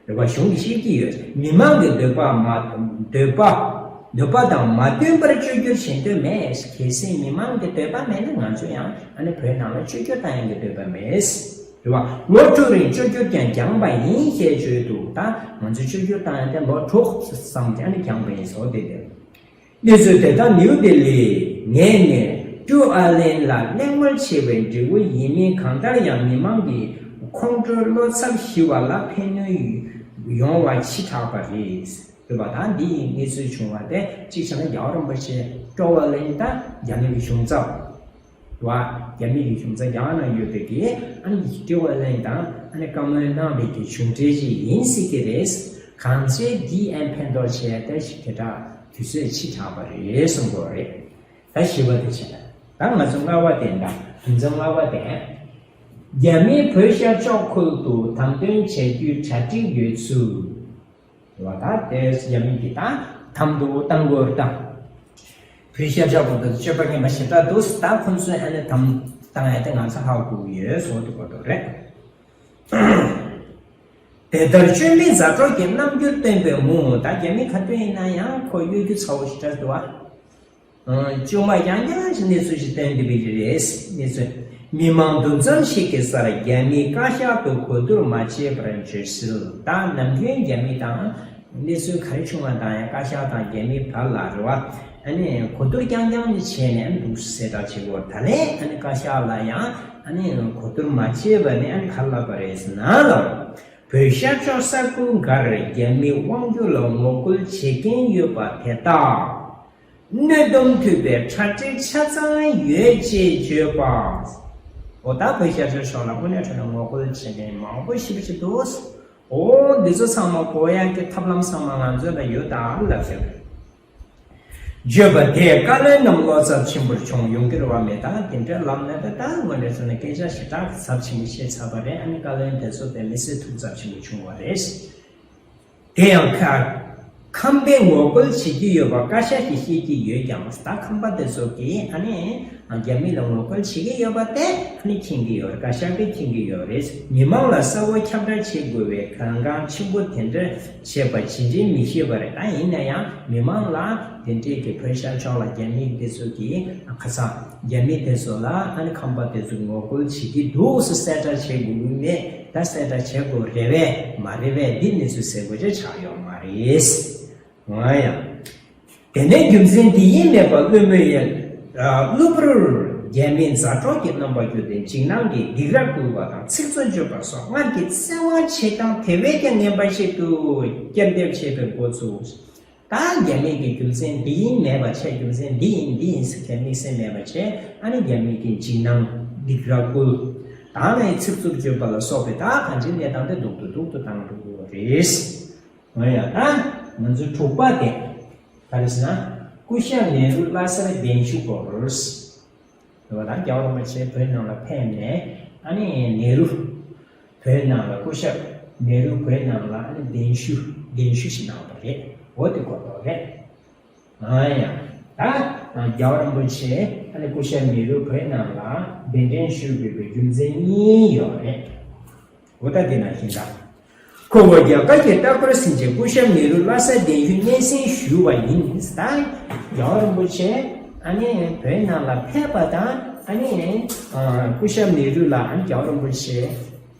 རེ་བ་གཞུང་གིས་ཤེས་ཀྱི་ཡོད། མི་མང་གི་འདོད་པ་མ་འདོད་པ་འདོད་པ་དང་མ་བསྟུན་པར་བཅོས་བསྒྱུར་བྱེད་འདོད་མེད། གལ་སྲིད་མི་མང་གི་འདོད་པ་མེད་ན་ང་ཚོ་ཡང་ཨ་ནི་བོད་ནང་ལ་བཅོས་བསྒྱུར་བཏང་ཡག་གི་འདོད་པ་མེད། རེ་བ་ལོ་དྲུག་རིང་བཅོས་བསྒྱུར་ཀྱང་འགྱངས་པ་ཡིན་ཞེས་བརྗོད་འདུག་ད་ང་ཚོས་བཅོས་བསྒྱུར་བཏང་ཡག་དེ་ལོ་དྲུག་ཙམ་ཀྱང་ནི་འགྱངས་པ་ཡིན་ཟེར་བ་དེ་རེད། གནས་ཚུལ་དེ་དག་ནིའུ་ལྡི་ལིའི་ངོས་ནས་ཀྲུའུ་ཨ་ལན་ལ་གླེང་མོལ་བྱས་པའི་འབྲས་བུ་ཡིན་མིན། གང་ལྟར་ཡང་མི་མང་གི་ཁོང་ཁྲོའི་བློ་འཚབ་ཞི་བ་ལ་ཕན་ནུས་ཡོང་བ་ཕྱི་དྲགས་པ་རེད། འདུག་པ་དང་། འདི་ཡི་གནས་ཚུལ་བྱུང་བ་དེ་གཅིག་བྱས་ན་རྒྱལ་བ་རིན་པོ་ཆེ་ཀྲུའུ་ཨ་ལན་དང་རྒྱ་མི་གི་གཞུང་ཚབ། བ། རྒྱ་མི་གི་གཞུང་ཚབ་རྒྱ་ནག་ཡོད་པའི་གི་ཨ་ནི་ཀྲུའུ་ཨ་ལན་དང་ཨ་ནི་བཀའ་མོལ་གནང་བའི་གི་གཞུང་འབྲེལ་ཅིག་ཡིན་སྲིད་ཀྱི་རེད། གང་ཚེ་འདི་ཨན་ཕན་ཐོགས་བྱས་ཏེ་ཞིག་དེ་དག་དུས་ཚོད་ཕྱི་དྲགས་པ་རེད་གསུང་དགོས་རེད། ད་བཞི་པ་དེ་བྱས་ན། ད་ང་ཚོ་ལྔ་པ་དེ་འདྲ། དོན་ཚན་ལྔ་པ་དེ། རྒྱ་མིས་བོད་ཤར་ཕྱོགས་ཁུལ་དུ་དམ་དོན་བྱ་རྒྱུའི་གྲ་སྒྲིག་ཡོད་ཚུལ། རེད་བ། ད་དེ་རྒྱ་མི་གིས་ད་དམ་དུ་བཏང་དགོས་རེད་ད། བོད་ཤར་ཕྱོགས་ཁུལ་དུ་སྤྱོད་པ་ངན་པ་ཞེ་དྲག་འདུག་ད་ཁོང་ཚོས་ཨ་ནི་དམ་བཏང་ཡ་དེ་ང་ཚོ་ཧ་གོ་གི་ཡོད་བཟོ་འདུག་གོ་འདུག་རེད། དེ་ལྟར་བཅོས་མིན་མཛའ་གྲོགས་ཀྱི་རྣམ་འགྱུར་སྟོན་པའི་མུ། ད་རྒྱ་མི་ག་དུས་ཡིན་ན་ཡང་ཁོ་གཡོ་སྒྱུ་ཚ་བོ་ཞེ་དྲག་འདུག་བ། ཨ། ཅུང་མ་རྐྱང་རྐྱང་ཞིག་གནས་ཚུལ་ཞིག་བཏོན་བསྡད་པ་རེད། གནས་ཚུལ། མི་མང་འདུ་འཛོམས་ཤིག་གི་སར་རྒྱ་མིས་བཀའ་ཤག་ཏུ་གོ་བསྡུར་མ་བྱས་པར་བརྗོད་གསལ། ད་ནམ་རྒྱུན་རྒྱ་མི་དང་གནས་ཚུལ་ག་རེ་བྱུང་བ་དང་ཡང་བཀའ་ཤག་དང་རྒྱ་མིའི་བར་ལ་རེད་བ། ཨ་ནི་གོ་བསྡུར་རྐྱང་རྐྱང་ནི་བྱས་ནས་ཨ་ནི་འདུག་སེ་གསལ་བསྒྲགས་བྱེད་དགོས། ད་ལན་ཨ་ནི་བཀའ་ཤག་ལ་ཡང་ཨ་ནི་གོ་བསྡུར་མ་བྱས་པ་ནི་ཨ་ནི་ག་རེ་ལབ་པ་རེད་ཟེར་ན་ལ། བོད་ཤར་ཕྱོགས་ས་ཁུལ་འགར་རྒྱ་མིའི་དབང་སྒྱུར་ལ་ངོ་རྒོལ་བྱེད་མཁན་ཡོད་པ་དེ་དག་གནོད་སྡོམ་ཐུབ་པའི་གྲ་སྒྲིག་ཆ་ཚང་ཡོད་ཅེས་བརྗོད་པ། འོ་ད་བོད་ཤར་ཕྱོགས་ཕྱོགས་ལ་དངོས་གནས་དྲང་གནས་ངོ་རྒོལ་བྱེད་མཁན་མང་པོ་ཞེ་པོ་ཅིག་འདུག་འོ་འདི་ཚོ་ཚང་མ་གོ་ཡག་གི་ཐབས་ལམ་ཚང་མ་ང་ཚོ་ལ་ཡོད་དམ་ལབ་ཟེར། བརྗོད་པ་དེས་བཀའ་བློན་རྣམས་བློ་འཚབ་ཆེན་པོར་བྱུང་ཡོང་གི་རེད་བ། མེད་ད་དེ་འདྲ་ལབ་ན་ད་ད་དངོས་གནས་སོང་ན་སྐད་ཆ་ཞེ་དྲག་ཚབས་ཆེན་པོ་བཤད་ཚར་བ་རེད། ཨ་ནི་བཀའ་བློན་དེ་ཚོ་དེ་མི་སེར་ཐུགས་འཚབ་ཆེན་པོ་བྱུང་བ་རེད། དེ་ཡང་ཁ་ཁམས་པས་ངོ་རྒོལ་བྱེད་ཀྱི་ཡོད་པ་བཀའ་ཤག་གིས་ཤེས་ཀྱི་ཡོད་ཀྱང་། ད་ཁམས་པ་དེ་ཚོ་གིས་ཨ་ནི་རྒྱ་མི་ལ་ངོ་རྒོལ་བྱེད་ཀྱི་ཡོད་པ་དེ་ཨ་ནི་མཁྱེན་གྱི་ཡོད་རེད། བཀའ་ཤག་གིས་མཁྱེན་གྱི་ཡོད་རེད། མི་མང་ལ་གསལ་བོ་ཁྱབ་བསྒྲགས་བྱེད་དགོས་པའི་གལ་འགངས་ཆེན་པོ་དེ་འདྲ་བྱས་པ་ཇི་འདྲའི་མི་ཤེས་པ་རེད། ད་ཡིན་ན་ཡང་མི་མང་ལ་དེ་འདྲའི་གི་བོད་ཤར་ཕྱོགས་ལ་རྒྱ་མི་དེ་ཚོ་གིས་ཁ་སང་རྒྱ་མི་དེ་ཚོ་ལ་ཨ་ནི་ཁམས་པ་དེ་ཚོ་ངོ་རྒོལ་བྱེད་ཀྱི་འདུག་ཟེར་གསལ་བསྒྲགས་བྱེད་དགོས་ཀྱི་མེད། ད་གསལ་བསྒྲགས་བྱེད་དགོས་རེད་པས་མ་རེད་པས། འདི་གནས་ཚུལ་གསལ་པོ་ཅིག་ཆགས་ཡོད་མ་རེད། ང་ཡང་། དེ་ནས་རྒྱུ་མཚན་འདི་ཡིན་མེད་པ་གླུ་མོས་ཡང་གླུ་བུར་རྒྱ་མིའི་མཛའ་གྲོགས་ཀྱི་རྣམ་པ་བསྒྱུར་ཏེ་འཇིགས་སྣང་གི་སྡིགས་ར་བསྐུལ་བ་དང་ཚིག་རྩུབ་བརྗོད་པ་སོགས་སྔར་གྱི་བཙན་དབང་བྱེད་སྟངས་དེ་བས་ཀྱང་ངན་པ་ཞིག་ཏུ་བསྐྱར་ལྡབ་བྱེད་པའི་འགོ་ཚུགས། ད་རྒྱ་མི་གི་རྒྱུ་མཚན་འདི་ཡིན་མེད་པ་བྱས། རྒྱུ་མཚན་འདི་ཡིན་འདི་ཡིན་ཟེར་མཁན་དམིགས་བསལ་མེད་པ་བྱས། ཨ་ནི་རྒྱ་མི་གི་འཇིགས་སྣང་སྡིགས་ར་བསྐུལ། ད་ནི་ཚིག་རྩུབ་བརྗོད་པ་ལ་སོགས་པའི་ད་གང་ཅིའི་གནས་སྟངས་དེ་སྡུག་ཏུ་སྡུག་ཏུ་བཏང་འགྲོ་གི་ཡོད་རེད། འོ་ཡ། ད་ང་ཚོའི་དྲུག་པ་དེ་ག་རེ་ཟེར་ན། སྐུ་ཞབས་ནེ་རུ་ལྷ་སར་གདན་ཞུ་སྐོར། འདུག་པ་དང་། རྒྱལ་བ་རིན་པོ་ཆེ་བོད་ནང་ལ་ཕེབས་ནས་ཨ་ནི་ནེ་རུ་བོད་ནང་ལ་སྐུ་ཞབས་ནེ་རུ་བོད་ནང་ལ་ཨ་ནི་གདན་ཞུ་གདན་ཞུ་ཞིག་གནང་བ་རེད། འོ་དེ་གོ་ཐོག་རེད། ཨ་ཡ། ད་རྒྱལ་བ་རིན་པོ་ཆེ་ཨ་ནི་སྐུ་ཞབས་ནེ་རུ་བོད་ནང་ལ་གདན་འདྲེན་ཞུ་དགོས་པའི་རྒྱུ་མཚན་གཉིས་ཡོད་རེད། འོ་ད་དེ་ནང་བཞིན་ད། ཁོ་བོ་རྒྱ་གར་གྱི་ལྟ་སྐོར་ཟིན་རྗེས་སྐུ་ཞབས་ནེ་རུ་ལྷ་སར་གདན་ཞུ་སྙན་སེང་ཞུས་པ་ཡིན། ད་རྒྱལ་བ་རིན་པོ་ཆེ་ཨ་ནི་བོད་ནང་ལ་ཕེབས་པ་དང་ཨ་ནི་སྐུ་ཞབས་ནེ་རུ་ལ་ཨ་ནི་རྒྱལ་བ་རིན་པོ་ཆེ་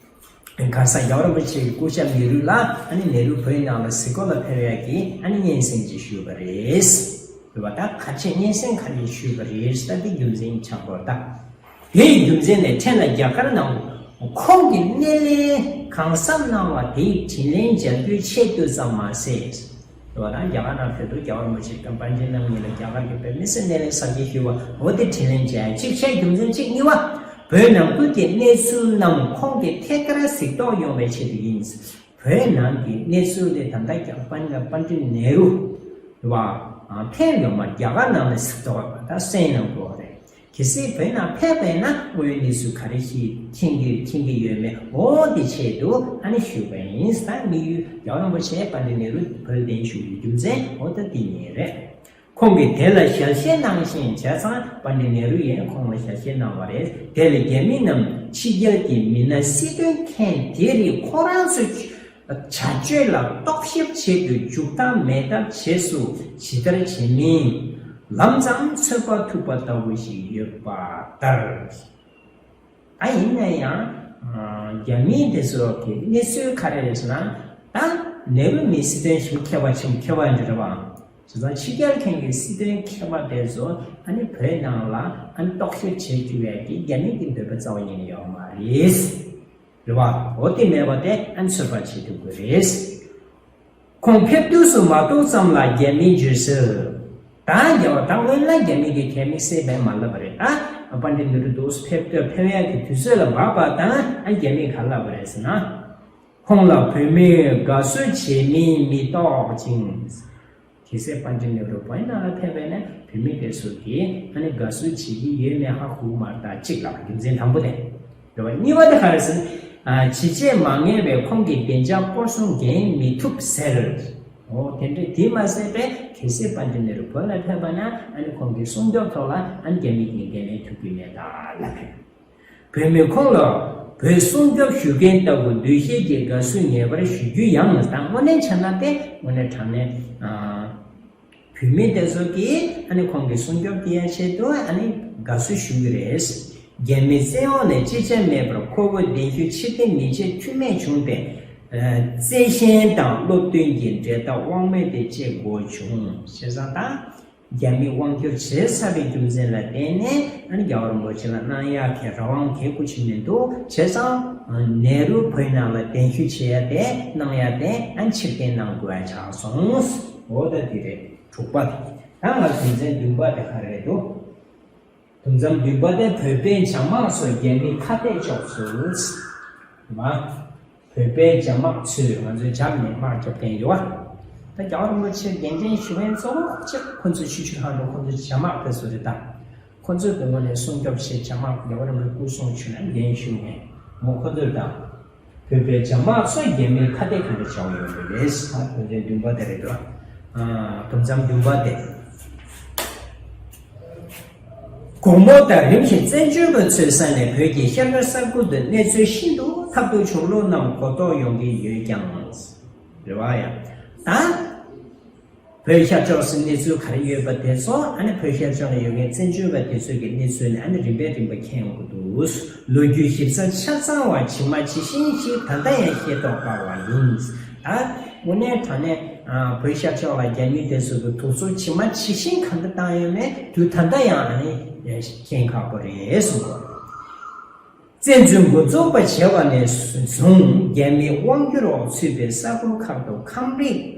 ག་ས་རྒྱལ་བ་རིན་པོ་ཆེ་གི་སྐུ་ཞབས་ནེ་རུ་ལ་ཨ་ནི་ནེ་རུ་བོད་ནང་ལ་གཟིགས་སྐོར་ལ་ཕེབས་ཡག་གི་ཨ་ནི་སྙན་སེང་ཅིག་ཞུས་པ་རེད། འདུག་པ་དང་། ག་ཅི་སྙན་སེང་ག་རེ་ཞུས་པ་རེད། ད་དེ་རྒྱུ་མཚན་ཆགས་པ་དང་། དེའི་རྒྱུ་མཚན་ནི་ཕྲན་ལ་རྒྱ་གར་ནང་ཁོང་གི་སྣེ་ལེན་གང་འཚམ་གནང་བ་དེའི་དྲིན་ལན་འཇལ་རྒྱུའི་ཆེད་དུ་ཙམ་མ་ཟད། འདུག་པ་དང་། རྒྱ་གར་ནང་ཕེབས་དུས་རྒྱལ་བ་རིན་པོ་ཆེ་དང་པཎ་ཆེན་རྣམ་གཉིས་ལ་རྒྱ་གར་གྱི་བོད་མི་སེར་སྣེ་ལེན་གཟབ་རྒྱས་ཞུས་པ་འོ་དེ་དྲིན་ལན་འཇལ་གཅིག་བྱས། རྒྱུ་མཚན་གཅིག། གཉིས་པ། བོད་ནང་ཁུལ་གྱི་གནས་ཚུལ་རྣམས་ཁོང་གིས་ཐད་ཀར་གཟིགས་རྟོག་ཡོང་བའི་ཆེད་དུ་ཡིན། བོད་ནང་གི་གནས་ཚུལ་དེ་ད་ལྟ་རྒྱ་དཔོན་དཔོན་རིགས་ནེ་རུ་བ་ཕེབས་ཡོང་མ་རྒྱ་གར་ནང་ལ་གཟིགས་རྟོག་ད་གསན་གནང་དགོས་པ་རེད། གལ་སྲིད་བོད་ནང་ཕེབས་པ་ཡིན་ན་དངོས་ཡོད་གནས་ཚུལ་ག་རེ་ཞིག་མཁྱེན་གྱི་མཁྱེན་གྱི་ཡོད་མེད། འོ་དེ་ཆེད་དུ་ཨ་ནི་ཞུས་པ་ཡིན། ད་དམིགས་ཡུལ་རྒྱལ་བ་རིན་པོ་ཆེ་པཎྜི་ཏ་ནེ་རུ་བོད་གདན་ཞུ་བའི་རྒྱུ་མཚན་འོ་ད་དེ་ཉིད་རེད། ཁོང་གིས་དེ་ལ་ཞལ་བཞེས་གནང་ཞིང་བྱས་ཙང་པཎྜི་ཏ་ནེ་རུ་ཡིས་ཁོང་ལ་ཞལ་བཞེས་གནང་བ་རེད། དེ་ལ་རྒྱ་མི་རྣམས་ཕྱི་རྒྱལ་གྱི་མི་སྣ་སྲིད་དོན་མཁན་དེ་རིགས་ཁོ་རང་ཚོའི་བྱ་སྤྱོད་ལ་རྟོག་ཞིབ་བྱེད་དུ་འཇུག་ཐབས་མེད་སྟབས་རྗེས་སུ་ཇི་ལྟར་བྱེད་མིན་ལམ་ཙམ་ཚོད་དཔག་ཐུབ་པ་ལྟ་བུ་ཞིག་ཡོད་པ་ལྟར། ད་ཡིན་ན་ཡང་རྒྱ་མི་དེ་ཚོ་གི་གནས་ཚུལ་ག་རེ་རེད་ཟེར་ན། ད་ནེ་རུ་མི་སྲིད་དོན་ཞིབ་མཁས་པ་ཆེན་པོ་མཁས་པ་འདྲ་བ། བྱས་ཙང་ཕྱི་རྒྱལ་མཁན་གྱི་སྲིད་དོན་མཁས་པ་དེ་ཚོ་ཨ་ནི་བོད་ནང་ལ་ཨ་ནི་རྟོག་ཞིབ་བྱེད་རྒྱུ་ཡས་ཀྱི་རྒྱ་མི་གི་འདོད་པ་རྩ་བ་ཉིད་ནས་ཡོད་མ་རེད། རེད་བ། འོ་དེ་མེད་པ་དེ་ཨ་ནི་ཚོད་དཔག་བྱེད་ཐུབ་དགོས་རེད། ཁོང་ཕེབས་དུས་སུ་མ་གཏོགས་ཙམ་ལ་རྒྱ་མིས་བརྗོད་ཟེར། ད་རྒྱ་བ་ད་སྔོན་ལ་རྒྱ་མི་གིས་གད་མི་སེ་བས་མ་ལབ་པ་རེད། ད་པཎྜི་ཏ་ནེ་རུ་དུས་སུ་ཕེབས་དུས་ཕེབས་ཡག་གི་དུས་ཚོད་ལ་བབ་པ་དང་ཨ་རྒྱ་མིས་ག་ལབ་པ་རེད་ཟེར་ན། ཁོང་ལ་བོད་མིས་དགའ་བསུ་བྱེད་མིན་མི་རྟོག་ཅིང་། གལ་སྲིད་པཎྜི་ཏ་ནེ་རུ་བོད་ནང་ལ་ཕེབས་པ་ཡིན་ན་བོད་མི་དེ་ཚོ་གིས་ཨ་ནི་དགའ་བསུ་བྱེད་ཀྱི་ཡོད་མེད་ཧ་གོ་མ་རེད། ད་གཅིག་ལ་རྒྱུ་མཚན་དང་པོ་དེ། རེད་བ། གཉིས་པ་དེ་ག་རེ་ཟེར། ཨ་ཇི་བྱེད་མ་ངེས་པས་ཁོང་གི་བདེ་འཇགས་སྐོར་སྲུང་འགན་མི་ཐུབ་ཟེར། འོ་དེ་འདྲ་དེ་མ་ཟད་པས་གལ་སྲིད་པཎྜི་ཏ་ནེ་རུ་བོད་ལ་ཕེབས་པ་ན་ཨ་ནི་ཁོང་གི་སྲུང་སྐྱོབ་ཐོག་ལ་ཨ་ནི་རྒྱ་མི་གིས་འགན་ལེན་ཐུབ་ཀྱི་མེད་ད་ལབ་རེད། བོད་མི་ཁོང་ལ་བོད་སྲུང་སྐྱོབ་ཞུ་མཁན་ལྟ་བུ་འདུ་ཤེས་ཀྱི་དགའ་བསུ་ངེས་པར་ཞུ་རྒྱུ་ཡང་དང་དངོས་གནས་བྱས་ན་དེ་དངོས་གནས་དྲང་གནས་ཨ། བོད་མི་དེ་ཚོ་གིས་ཨ་ནི་ཁོང་གི་སྲུང་སྐྱོབ་ཀྱི་ཡ་ཆེད་དུ་ཨ་ནི་དགའ་བསུ་ཞུ་གི་རེད། རྒྱ་མི་བཙན་འོག་ནས་ཅི་བྱ་མེད་པར་ཁོ་བོའི་གདན་ཞུ་ཕྱིར་འཐེན་མི་བྱེད་མཐུ་མེད་བྱུང་སྟེ། ཨ་བཙན་ཞེན་དང་སློབ་སྟོན་གྱི་འབྲེལ་ཐག་དབང་མེད་དེ་བཅད་དགོས་བྱུང་། བྱས་ཙང་ད་རྒྱ་མི་དབང་བསྒྱུར་བྱས་ཚར་བའི་རྒྱུ་མཚན་ལ་བརྟེན་ནས་ཨ་ནི་རྒྱལ་བ་རིན་པོ་ཆེ་ལ་གནང་ཡག་གི་རང་དབང་གི་སྐུ་ཆེན་མི་འདུག་བྱས་ཙང་ནེ་རུ་བོད་ནང་ལ་གདན་ཞུ་བྱེད་ཡ་དེ་གནང་ཡ་དེ་ཨ་ནི་ཕྱིར་འཐེན་གནང་དགོས་ཡ་ཆགས་སོང་། འོ་ད་དེ་རེད། དྲུག་པ་དེ། ད་ང་དོན་ཚན་བདུན་པ་དེ་ག་རེ་རེད་འདུག་དོན་ཚན་བདུན་པ་དེ་བོད་པའི་ཇ་དམག་ཚོས་རྒྱ་མིའི་ཁ་གཏད་གཅོག་ཚུལ། མ། བོད་པའི་ཇ་དམག་ཚོས་ང་ཚོའི་ཇ་ནས་དམག་རྒྱབ་མཁན་ཡོད་བ། ད་རྒྱལ་བ་རིན་པོ་ཆེ་འགན་འཁྲི་ཞུ་མཁན་གཙོ་བོ་གཅིག་ཁོ་ཚོའི་ཆུ་ཆུ་ཧང་འགྲོ་ཁོ་ཚོའི་ཇ་དམག་དེ་ཚོ་རེད་ད། ཁོ་ཚོའི་སྒོ་ནས་སྲུང་སྐྱོབ་བྱེད་ཇ་དམག་རྒྱལ་བ་རིན་པོ་ཆེ་སྐུ་སྲུང་ཞུ་ན་འགན་ཞུ་མཁན་མོ་ཁོ་ཚོ་རེད་ད། བོད་པའི་ཇ་དམག་ཚོས་རྒྱ་མིའི་ཁ་གཏད་གང་འདྲ་བྱ་བ་ཡོད་པ་རེད། ད་དོན་ཚན་བདུན་པ་དེ་རེད་འདུག་ཨ། དོན་ཚན་བདུན་པ་དེ། དགོང་མོ་དང་རིམ་བཞིན་བཙན་བྱོལ་བ་ཚོའི་ས་ནས་བོད་ཀྱི་ཤར་ནུབ་ས་ཁུལ་དུ་གནས་ཚུལ་ཤིན་ཏུ་ཐབས་སྡུག་བྱུང་ལུགས་རྣམས་གོ་རྟོགས་ཡོང་གི་ཡོད་ཀྱང་། རེད་བ་ཡ། ད། བོད་ཤར་ཕྱོགས་སུ་གནས་ཚུལ་ག་རེ་ཡོད་པ་དེ་ཚོ་ཨ་ནི་བོད་ཤར་ཕྱོགས་ལ་ཡོད་མཁན་བཙན་བྱོལ་བ་དེ་ཚོ་གི་གནས་ཚུལ་ནི་ཨ་ནི་རིམ་པས་རིམ་པ་མཁྱེན་ཡོང་གི་འདུག་ལོ་རྒྱུས་ཞིབ་ཚགས་ཆ་ཚང་བ་ཇི་མ་ཇི་བཞིན་ཞིག་ད་ལྟ་ཡང་ཤེས་རྟོགས་དཀའ་བ་ཡིན། ད་དངོས་གནས་དྲང་གནས་བོད་ཤར་ཕྱོགས་ལ་རྒྱ་མི་དེ་ཚོ་གི་དུག་སྦྲུལ་ཇི་མ་ཇི་བཞིན་ག་འདྲ་བཏང་ཡོད་མེད་དུས་ད་ལྟ་ཡང་ཨ་ནི་མཁྱེན་ཁག་པོ་རེད་གསུངས་པ། བཙན་འཛུལ་འགོ་འཛུགས་པ་བྱས་པ་ནས་བཟུང་རྒྱ་མིའི་དབང་སྒྱུར་འོག་ཚུད་པའི་ས་ཁུལ་ཁག་ཏུ་ཁམས་རིགས།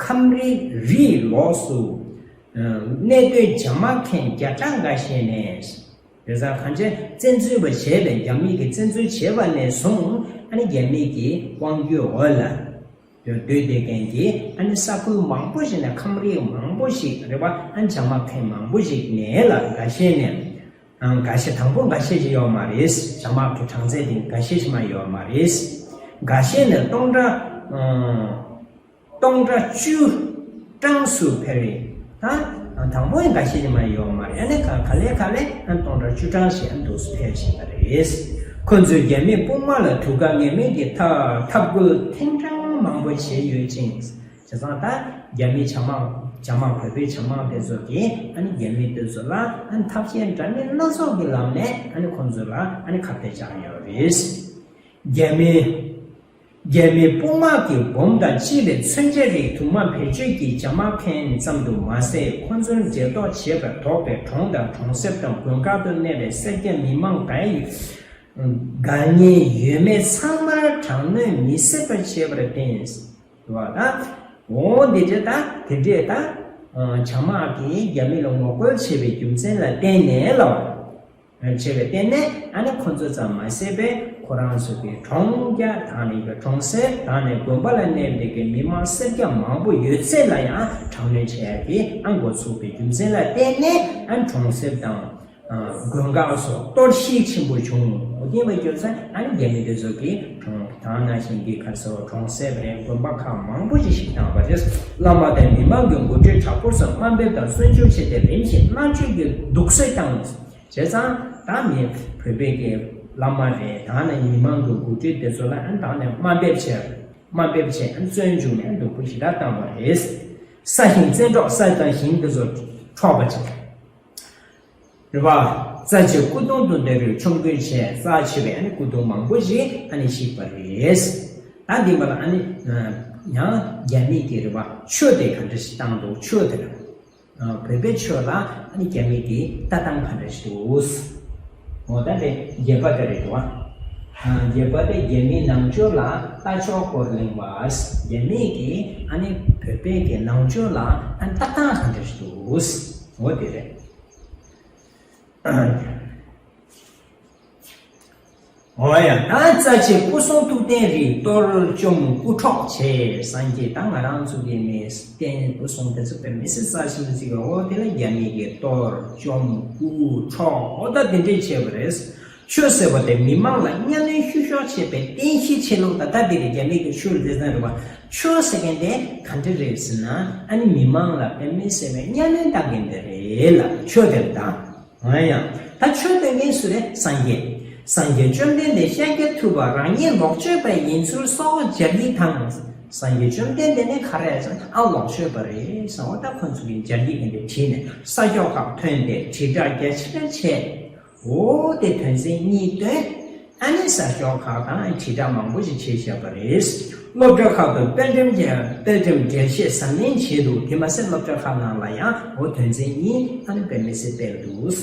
ཁམས་རིགས་རིགས་ལོགས་སུ་གནས་སྡོད་ཇ་དམག་མཁན་བརྒྱ་ཕྲག་འགའ་ཤས་ནས། དེ་ཙང་གང་ཅི་བཙན་འཛུལ་བ་བྱས་པའི་རྒྱ་མི་གིས་བཙན་འཛུལ་བྱས་པ་ནས་བཟུང་ཨ་ནི་རྒྱ་མི་གི་དབང་སྒྱུར་འོག་ལ་སྡོད་བསྡད་མཁན་གྱི་ཨ་ནི་ས་ཁུལ་མང་པོ་ཞིག་ནས་ཁམས་རིགས་མང་པོ་ཞིག་རེད་བ། ཨ་ནི་ཇ་དམག་མཁན་མང་པོ་ཞིག་ནས་ལ་འགའ་ཤས་ནས་ཨ་འགའ་ཤས་དང་པོ་འགའ་ཤས་ཤིག་ཡོད་མ་རེད། ཇ་དམག་གི་གྲངས་ཚད་དེ་འགའ་ཤས་ཤིག་མ་ཡོད་མ་རེད། འགའ་ཤས་ནས་སྟོང་ཕྲག་ཨ། སྟོང་ཕྲག་བཅུ་གྲངས་སུ་འཕེལ་རེད། ད་དང་པོ་ཡང་འགའ་ཤས་ཀྱིས་མ་ཡོད་མ་རེད། ཨ་ནི་ག་ག་ལེ་ག་ལེ་ཨ་སྟོང་ཕྲག་བཅུ་གྲངས་ཤིག་ཨ་འདུག་སེ་འཕེལ་བཞིན་པ་རེད། ཁོ་ཚོས་རྒྱ་མིའི་དཔུང་དམག་ལ་དུག་ཁ་ངན་མེད་ཀྱི་ཐབས་ཐབས་བཀོད་ཐེངས་གྲངས་མང་པོ་བྱས་ཡོད་ཅིང་། བྱས་ཙང་ད་རྒྱ་མིའི་ཇ་དམག་ཇ་དམག་བོད་པའི་ཇ་དམག་དེ་ཚོ་གིས་ཨ་ནི་རྒྱ་མི་དེ་ཚོ་ལ་ཨ་ནི་ཐབས་ཤེས་འདྲ་མིན་སྣ་ཚོགས་ཀྱི་ལམ་ནས་ཨ་ནི་ཁོ་ཚོ་ལ་ཨ་ནི་ཁ་གཏད་བཅག་ཡོད་རེད། རྒྱ་མི། རྒྱ་མིའི་དཔུང་དམག་གིས་འབོམ་དང་ལྕི་བའི་མཚོན་ཆ་རིགས་དུ་མ་བེད་སྤྱོད་ཀྱིས་ཇ་དམག་མཁན་ཙམ་དུ་མ་ཟད། ཁོ་ཚོར་འབྲེལ་གཏོགས་བྱེད་པར་དོགས་པའི་གྲོང་དང་གྲོང་གསེབ་དང་དགོན་ཁག་ཏུ་གནས་པའི་སེར་སྐྱ་མི་མང་ག་ཡི་དགའ་ཉེ་ཡོད་མེད་ཚང་མར་དྲག་གནོན་མི་སྲིད་པ་བྱས་པར་བརྟེན། རེད་བ། ད་འོ་འདི་འདྲ་ད་དེ་འདྲས་ད་ཇ་དམག་གིས་རྒྱ་མི་ལ་ངོ་རྒོལ་བྱས་པའི་རྒྱུ་མཚན་ལ་བརྟེན་ནས་ལ། བྱས་པའི་རྟེན་ནས་ཨ་ནི་ཁོ་ཚོ་ཙམ་མ་ཟད་པའི་ཁོ་རང་ཚོ་གི་གྲོང་རྒྱ་དང་ནི་གྲོང་གསེབ་དང་ནི་དགོན་པ་ལ་གནས་པའི་གི་མི་མང་སེར་སྐྱ་མང་པོ་ཡོད་ཚད་ལ་ཡང་དྲག་གནོན་བྱས་ཡ་གི་ཨ་འགོ་ཚུགས་པའི་རྒྱུ་མཚན་ལ་བརྟེན་ནས་ཨ་གྲོང་གསེབ་དང་ དགོན་ཁག་སོགས་གཏོར་བཤིག་ཆེན་པོ་བྱུང་། འོ་དེ་བ་བརྒྱུད་ས་ཨ་ནི་རྒྱ་མི་དེ་ཚོ་གིས་གྲོང་ད་ནང་བཞིན་གྱི་ག་ཚོད་གྲོང་གསེབ་རེད། དགོན་པ་ཁག་མང་པོ་ཞིག་བཤིག་བཏང་བ་རེད། བླ་མ་དང་མི་མང་གི་འགོ་ཁྲིད་དྲག་པོ་ཚོ་དམའ་འབེབས་དང་བཙོན་འཇུག་བྱས་ཏེ་རིམ་བཞིན་མནར་གཅོད་ཀྱི་སྡུག་བསྔལ་བཏང་། བྱས་ཙང་ད་མི་བོད་པའི་གི་བླ་མ་རེད། ད་ནི་མི་མང་གི་འགོ་ཁྲིད་དེ་ཚོ་ལ་ཨ་ནི་ད་ནི་དམའ་འབེབས་བྱས། དམའ་འབེབས་བྱས་ཨ་ནི་བཙོན་འཇུག་ནས་སྡུག་པོ་ཞེ་དྲག་བཏང་བ་རེད། ས་ཞིང་བཙན་འཕྲོག་ས་དང་ཞིང་དེ་ཚོ་འཕྲོག་པ་བྱས། རེད་བ། རྩྭ་ཆེ་སྐུ་གདུང་དུ་འདོད་རུང་ཆོམ་རྐུན་བྱས། རྩ་ཆེ་བའི་ཨ་ནི་སྐུ་གདུང་མང་པོ་ཞིག་ཨ་ནི་བཤིག་པ་རེད། ད་འདི་མ་ལ་ཨ་ནི་ཡང་རྒྱ་མི་གི་རེད་བ་ཆོས་དེ་ག་འདྲ་ཞིག་བཏང་འདུག་ཆོས་དེ་རེད། བོད་པའི་ཆོས་ལ་ཨ་ནི་རྒྱ་མི་གི་ལྟ་སྟངས་ག་འདྲ་ཞིག་འདུག་འོ་ད་དེ་བརྒྱད་པ་དེ་རེད་འདུག་བ། བརྒྱད་པ་དེ་རྒྱ་མིའི་ནང་ཆོས་ལ་ལྟ་ཕྱོགས་སྐོར་གླེང་བ། རྒྱ་མི་གི་ཨ་ནི་བོད་པའི་གི་ནང་ཆོས་ལ་ཨ་ནི་ལྟ་སྟངས་ག་འདྲ་ཞིག་འདུག་འོ་དེ་རེད། འོ་ཡ། ད་རྩ་ཆེ་སྐུ་གསུང་ཐུགས་རྟེན་རིགས་གཏོར་བཅོམ་རྐུ་འཕྲོག་བྱས། སངས་རྒྱས་ད་ང་རང་ཚོ་གི་མི་རྟེན་སྐུ་གསུང་དེ་ཚོ་དཔེ་མི་སྲིད་རྩ་ཆེན་པོ་ཅིག་ལ། འོ་དེ་ལ་རྒྱ་མི་གིས་གཏོར་བཅོམ་རྐུ་འཕྲོག་འོ་ད་དེ་འདྲས་བྱས་པ་རེད། ཆོས་ཟེར་བ་དེ་མི་མང་ལ་གཉའ་གནོན་བཤུ་གཞོག་བྱེད་པའི་རྟེན་གཞི་ཆེ་ལུགས་ད་ལྟ་དེ་རེད། རྒྱ་མི་གི་ཆོས་ལ་དེ་ཙམ་རེད་བ། ཆོས་ཟེར་མཁན་དེ་ག་འདྲ་རེད་ཟེར་ན་ཨ་ནི་མི་མང་ལ་དཔེ་མི་སྲིད་པའི་གཉའ་གནོན་བཏང་མཁན་དེ་རེད་ལ། ཆོས་དེ་ལ་ད། ཨ་ཡ། ད་ཆོས་སྟོན་མཁན་སུ་རེད། སངས་རྒྱས། སངས་རྒྱས་བཅོམ་ལྡན་འདས་ཤཱཀྱ་ཐུབ་པ་རང་ཉིད་ལོག་སྤྱོད་པ་ཡིན་ཚུལ་སོགས་སྦྱར་ཡིག་དང་། སངས་རྒྱས་བཅོམ་ལྡན་འདས་ནི་ག་རེ་ཟེར་ན་ཨ་ལོག་སྤྱོད་པ་རེད་ཟེར་བ། ད་ཁོ་ཚོ་གིས་སྦྱར་ཡིག་འདི་བྲིས་ནས་ས་ཕྱོགས་ཁག་ཐོན་ཏེ་དྲིལ་བསྒྲགས་རྒྱ་ཆེར་བྱས། འོ་དེ་དོན་ཚན་གཉིས་བཏོན། ཨ་ནི་ས་ཕྱོགས་ཁག་དང་དྲིལ་བསྒྲགས་མང་པོ་ཞིག་བྱས་བཞག་པ་རེད། སློབ་གྲྭ་ཁག་ཏུ་དཔེ་འགྲེམས་ཀྱི་དཔེ་འགྲེམས་འགྲེལ་བཤད་གཟབ་ནན་བྱས་འདུག་དེ་མ་ཟད་སློབ་གྲྭ་ཁག་ནང་ལ་ཡང་འོ་དོན་ཚན་གཉིས་ཨ་ནི་དཔེ་མི་སྲིད་སྤེལ་འདུག་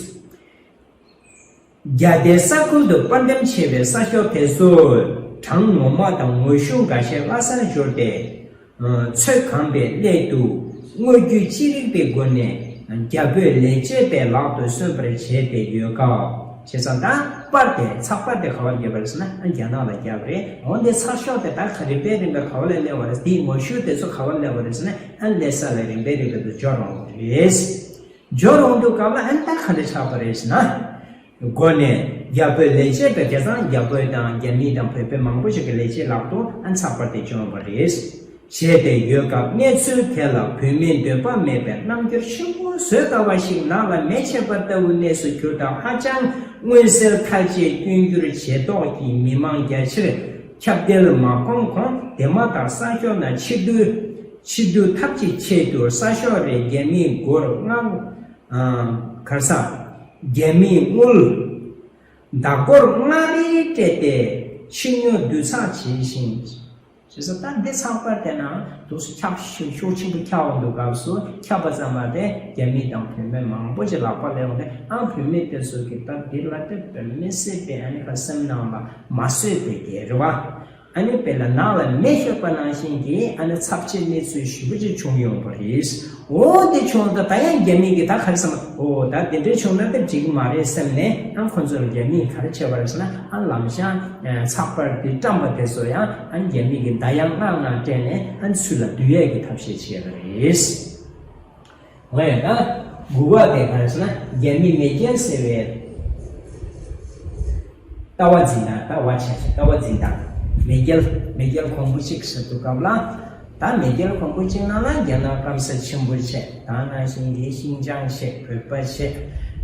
རྒྱ་སྡེ་ས་ཁུལ་དུ་དཔར་འགྲེམས་བྱས་པའི་ས་ཤོག་དེ་ཚོ་གྲངས་ངོ་མ་དང་ངོ་གཞུང་འགའ་ཤས་སླ་སར་སྦྱོར་ཏེ། ཚོད་གང་པའི་སླད་དུ་དངོས་བརྒྱུད་ཅི་རིགས་པའི་སྒོ་ནས་རྒྱ་བོད་ལས་བྱེད་པའི་ལག་ཏུ་སོན་པར་བྱས་ཏེ་ཡོད་སྐབས། བྱས་ཙང་ད་པར་དེ་ཚགས་པར་དེ་ག་བར་བརྒྱབ་པ་རེད་ཟེར་ན་རྒྱ་ནག་ལ་བརྒྱབ་པ་རེད། འོན་ཏེ་ཚགས་ཤོག་དེ་ད་ག་རིམ་པས་རིམ་པས་ག་བ་ལ་སླེབས་པ་རེད། དེའི་ངོ་བཤུས་དེ་ཚོ་ག་བ་སླེབས་པ་རེད་ཟེར་ན་ཨ་ནི་སླེབས་ས་ལ་རིམ་པས་རིམ་པས་དུ་འབྱོར་འོང་བ་རེད། འབྱོར་འོང་དུས་སྐབས་ལ་ཨ་ནི་ད་ག་འདྲ་ཆགས་པ་རེད་ཟེར་ན། སྒོ་ནས་རྒྱ་བོད་ལས་བྱེད་པའི་དེ་ཙང་རྒྱ་བོད་དང་རྒྱ་མི་དང་བོད་པའི་མང་པོ་ཞིག་གི་ལས་བྱེད་ལག་ཏུ་ཨ་ཚགས་པར་དེ་བྱུང་བ་རེད། བྱས་ཏེ་ཡོད་སྐབས་གནས་ཚུལ་དེ་ལ་བོད་མིའི་འདོད་པ་མེད་པའི་རྣམ་འགྱུར་ཆེན་པོ་བཟོ་དཀའ་བ་ཞིག་ནགས་ལ་མེ་མཆེད་པ་ལྟ་བུའི་གནས་སུ་གྱུར་སྟབས་ཧ་ཅང་མངོན་གསལ་ཐག་བཅད་སྐྱོན་འགྱུར་བྱས་ཐོག་གི་མི་མང་རྒྱ་ཆེར་ཁྱབ་གདལ་མ་གོམས་གོང་དེ་མ་ཐག་ས་ཕྱོགས་ནང་ཕྱིར་བསྡུ་ཕྱིར་བསྡུ་ཐབས་ཀྱི་ཆེད་དུ་ས་ཕྱོགས་རེར་རྒྱ་མིའི་སྒོར་ལྔ། གར་ས། རྒྱ་མིའི་དངུལ། ཟླ་སྒོར་ལྔ་རེ་སྤྲད་དེ་ཕྱིར་ཉོ་བསྡུ་ཚགས་བྱས་ཤིང་། ཞེས་སོགས། ད་འདི་ཚགས་པར་དེ་ནང་དུ་ཁྱབ་ཤུགས་ཆེན་པོ་ཁྱབ་འོང་དུས་སྐབས་སུ་ཁྱབ་པ་ཙམ་མ་དེ་རྒྱ་མི་དང་བོད་མི་མང་པོ་ཞིག་ལག་པ་ལེན་འོང་སྟེ་ཨ་བོད་མི་དེ་ཚོ་གིས་ད་འདི་ལ་དེ་བོད་མི་སྲིད་པའི་ཨ་ནི་ཁ་སེམས་ནང་ལ་མ་བཟོད་པའི་གི་རེད་བ། ཨ་ནི་དཔེར་ན་ནགས་ལ་མེ་ཤོར་བ་ནང་བཞིན་གྱི་ཨ་ནི་ཚབས་ཆེའི་གནས་ཚུལ་ཞེ་པོ་ཅིག་བྱུང་ཡོང་བ་རེད། འོ་དེ་བྱུང་ད་ད་ཡང་རྒྱ་མི་གིས་ད་ག་རེ་བསམ། འོ་ད་དེ་འདྲའི་བྱུང་ན་དེ་འགྲིག་གི་མ་རེད་བསམ་ནས་ཨ་ཁོ་ཚོར་རྒྱ་མིས་ག་རེ་བྱས་པ་རེད་ཟེར་ན་ཨ་ལམ་སང་ཚགས་པར་དེ་བཀྲམ་པ་དེ་ཚོ་ཡང་ཨ་རྒྱ་མི་གིས་ད་ཡང་སྔ་སྔ་སྤྲད་ནས་ཨ་ཚུར་ལ་བསྡུ་ཡས་ཀྱི་ཐབས་ཤེས་བྱས་པ་རེད། འོ་ཡ་ད། དགུ་པ་དེ་ག་རེ་ཟེར་ན་རྒྱ་མི་མེས་རྒྱལ་ཟེར་བའི་ལྟ་བ་འཛིན་སྟངས། ལྟ་བ་ཆ་ཆེ་ལྟ་བ་འཛིན་སྟངས། མེས་རྒྱལ་མེས་རྒྱལ་གོང་བུ་གཅིག་ཟེར་དུས་སྐབས་ལ། ད་མེས་རྒྱལ་གོང་བུ་གཅིག་ནང་ལ་རྒྱ་ནག་སྐམ་ས་ཆེན་པོ་བྱས། ད་ནང་བཞིན་གྱི་ཤིན་ཅང་བྱས། བོད་པ་བྱས།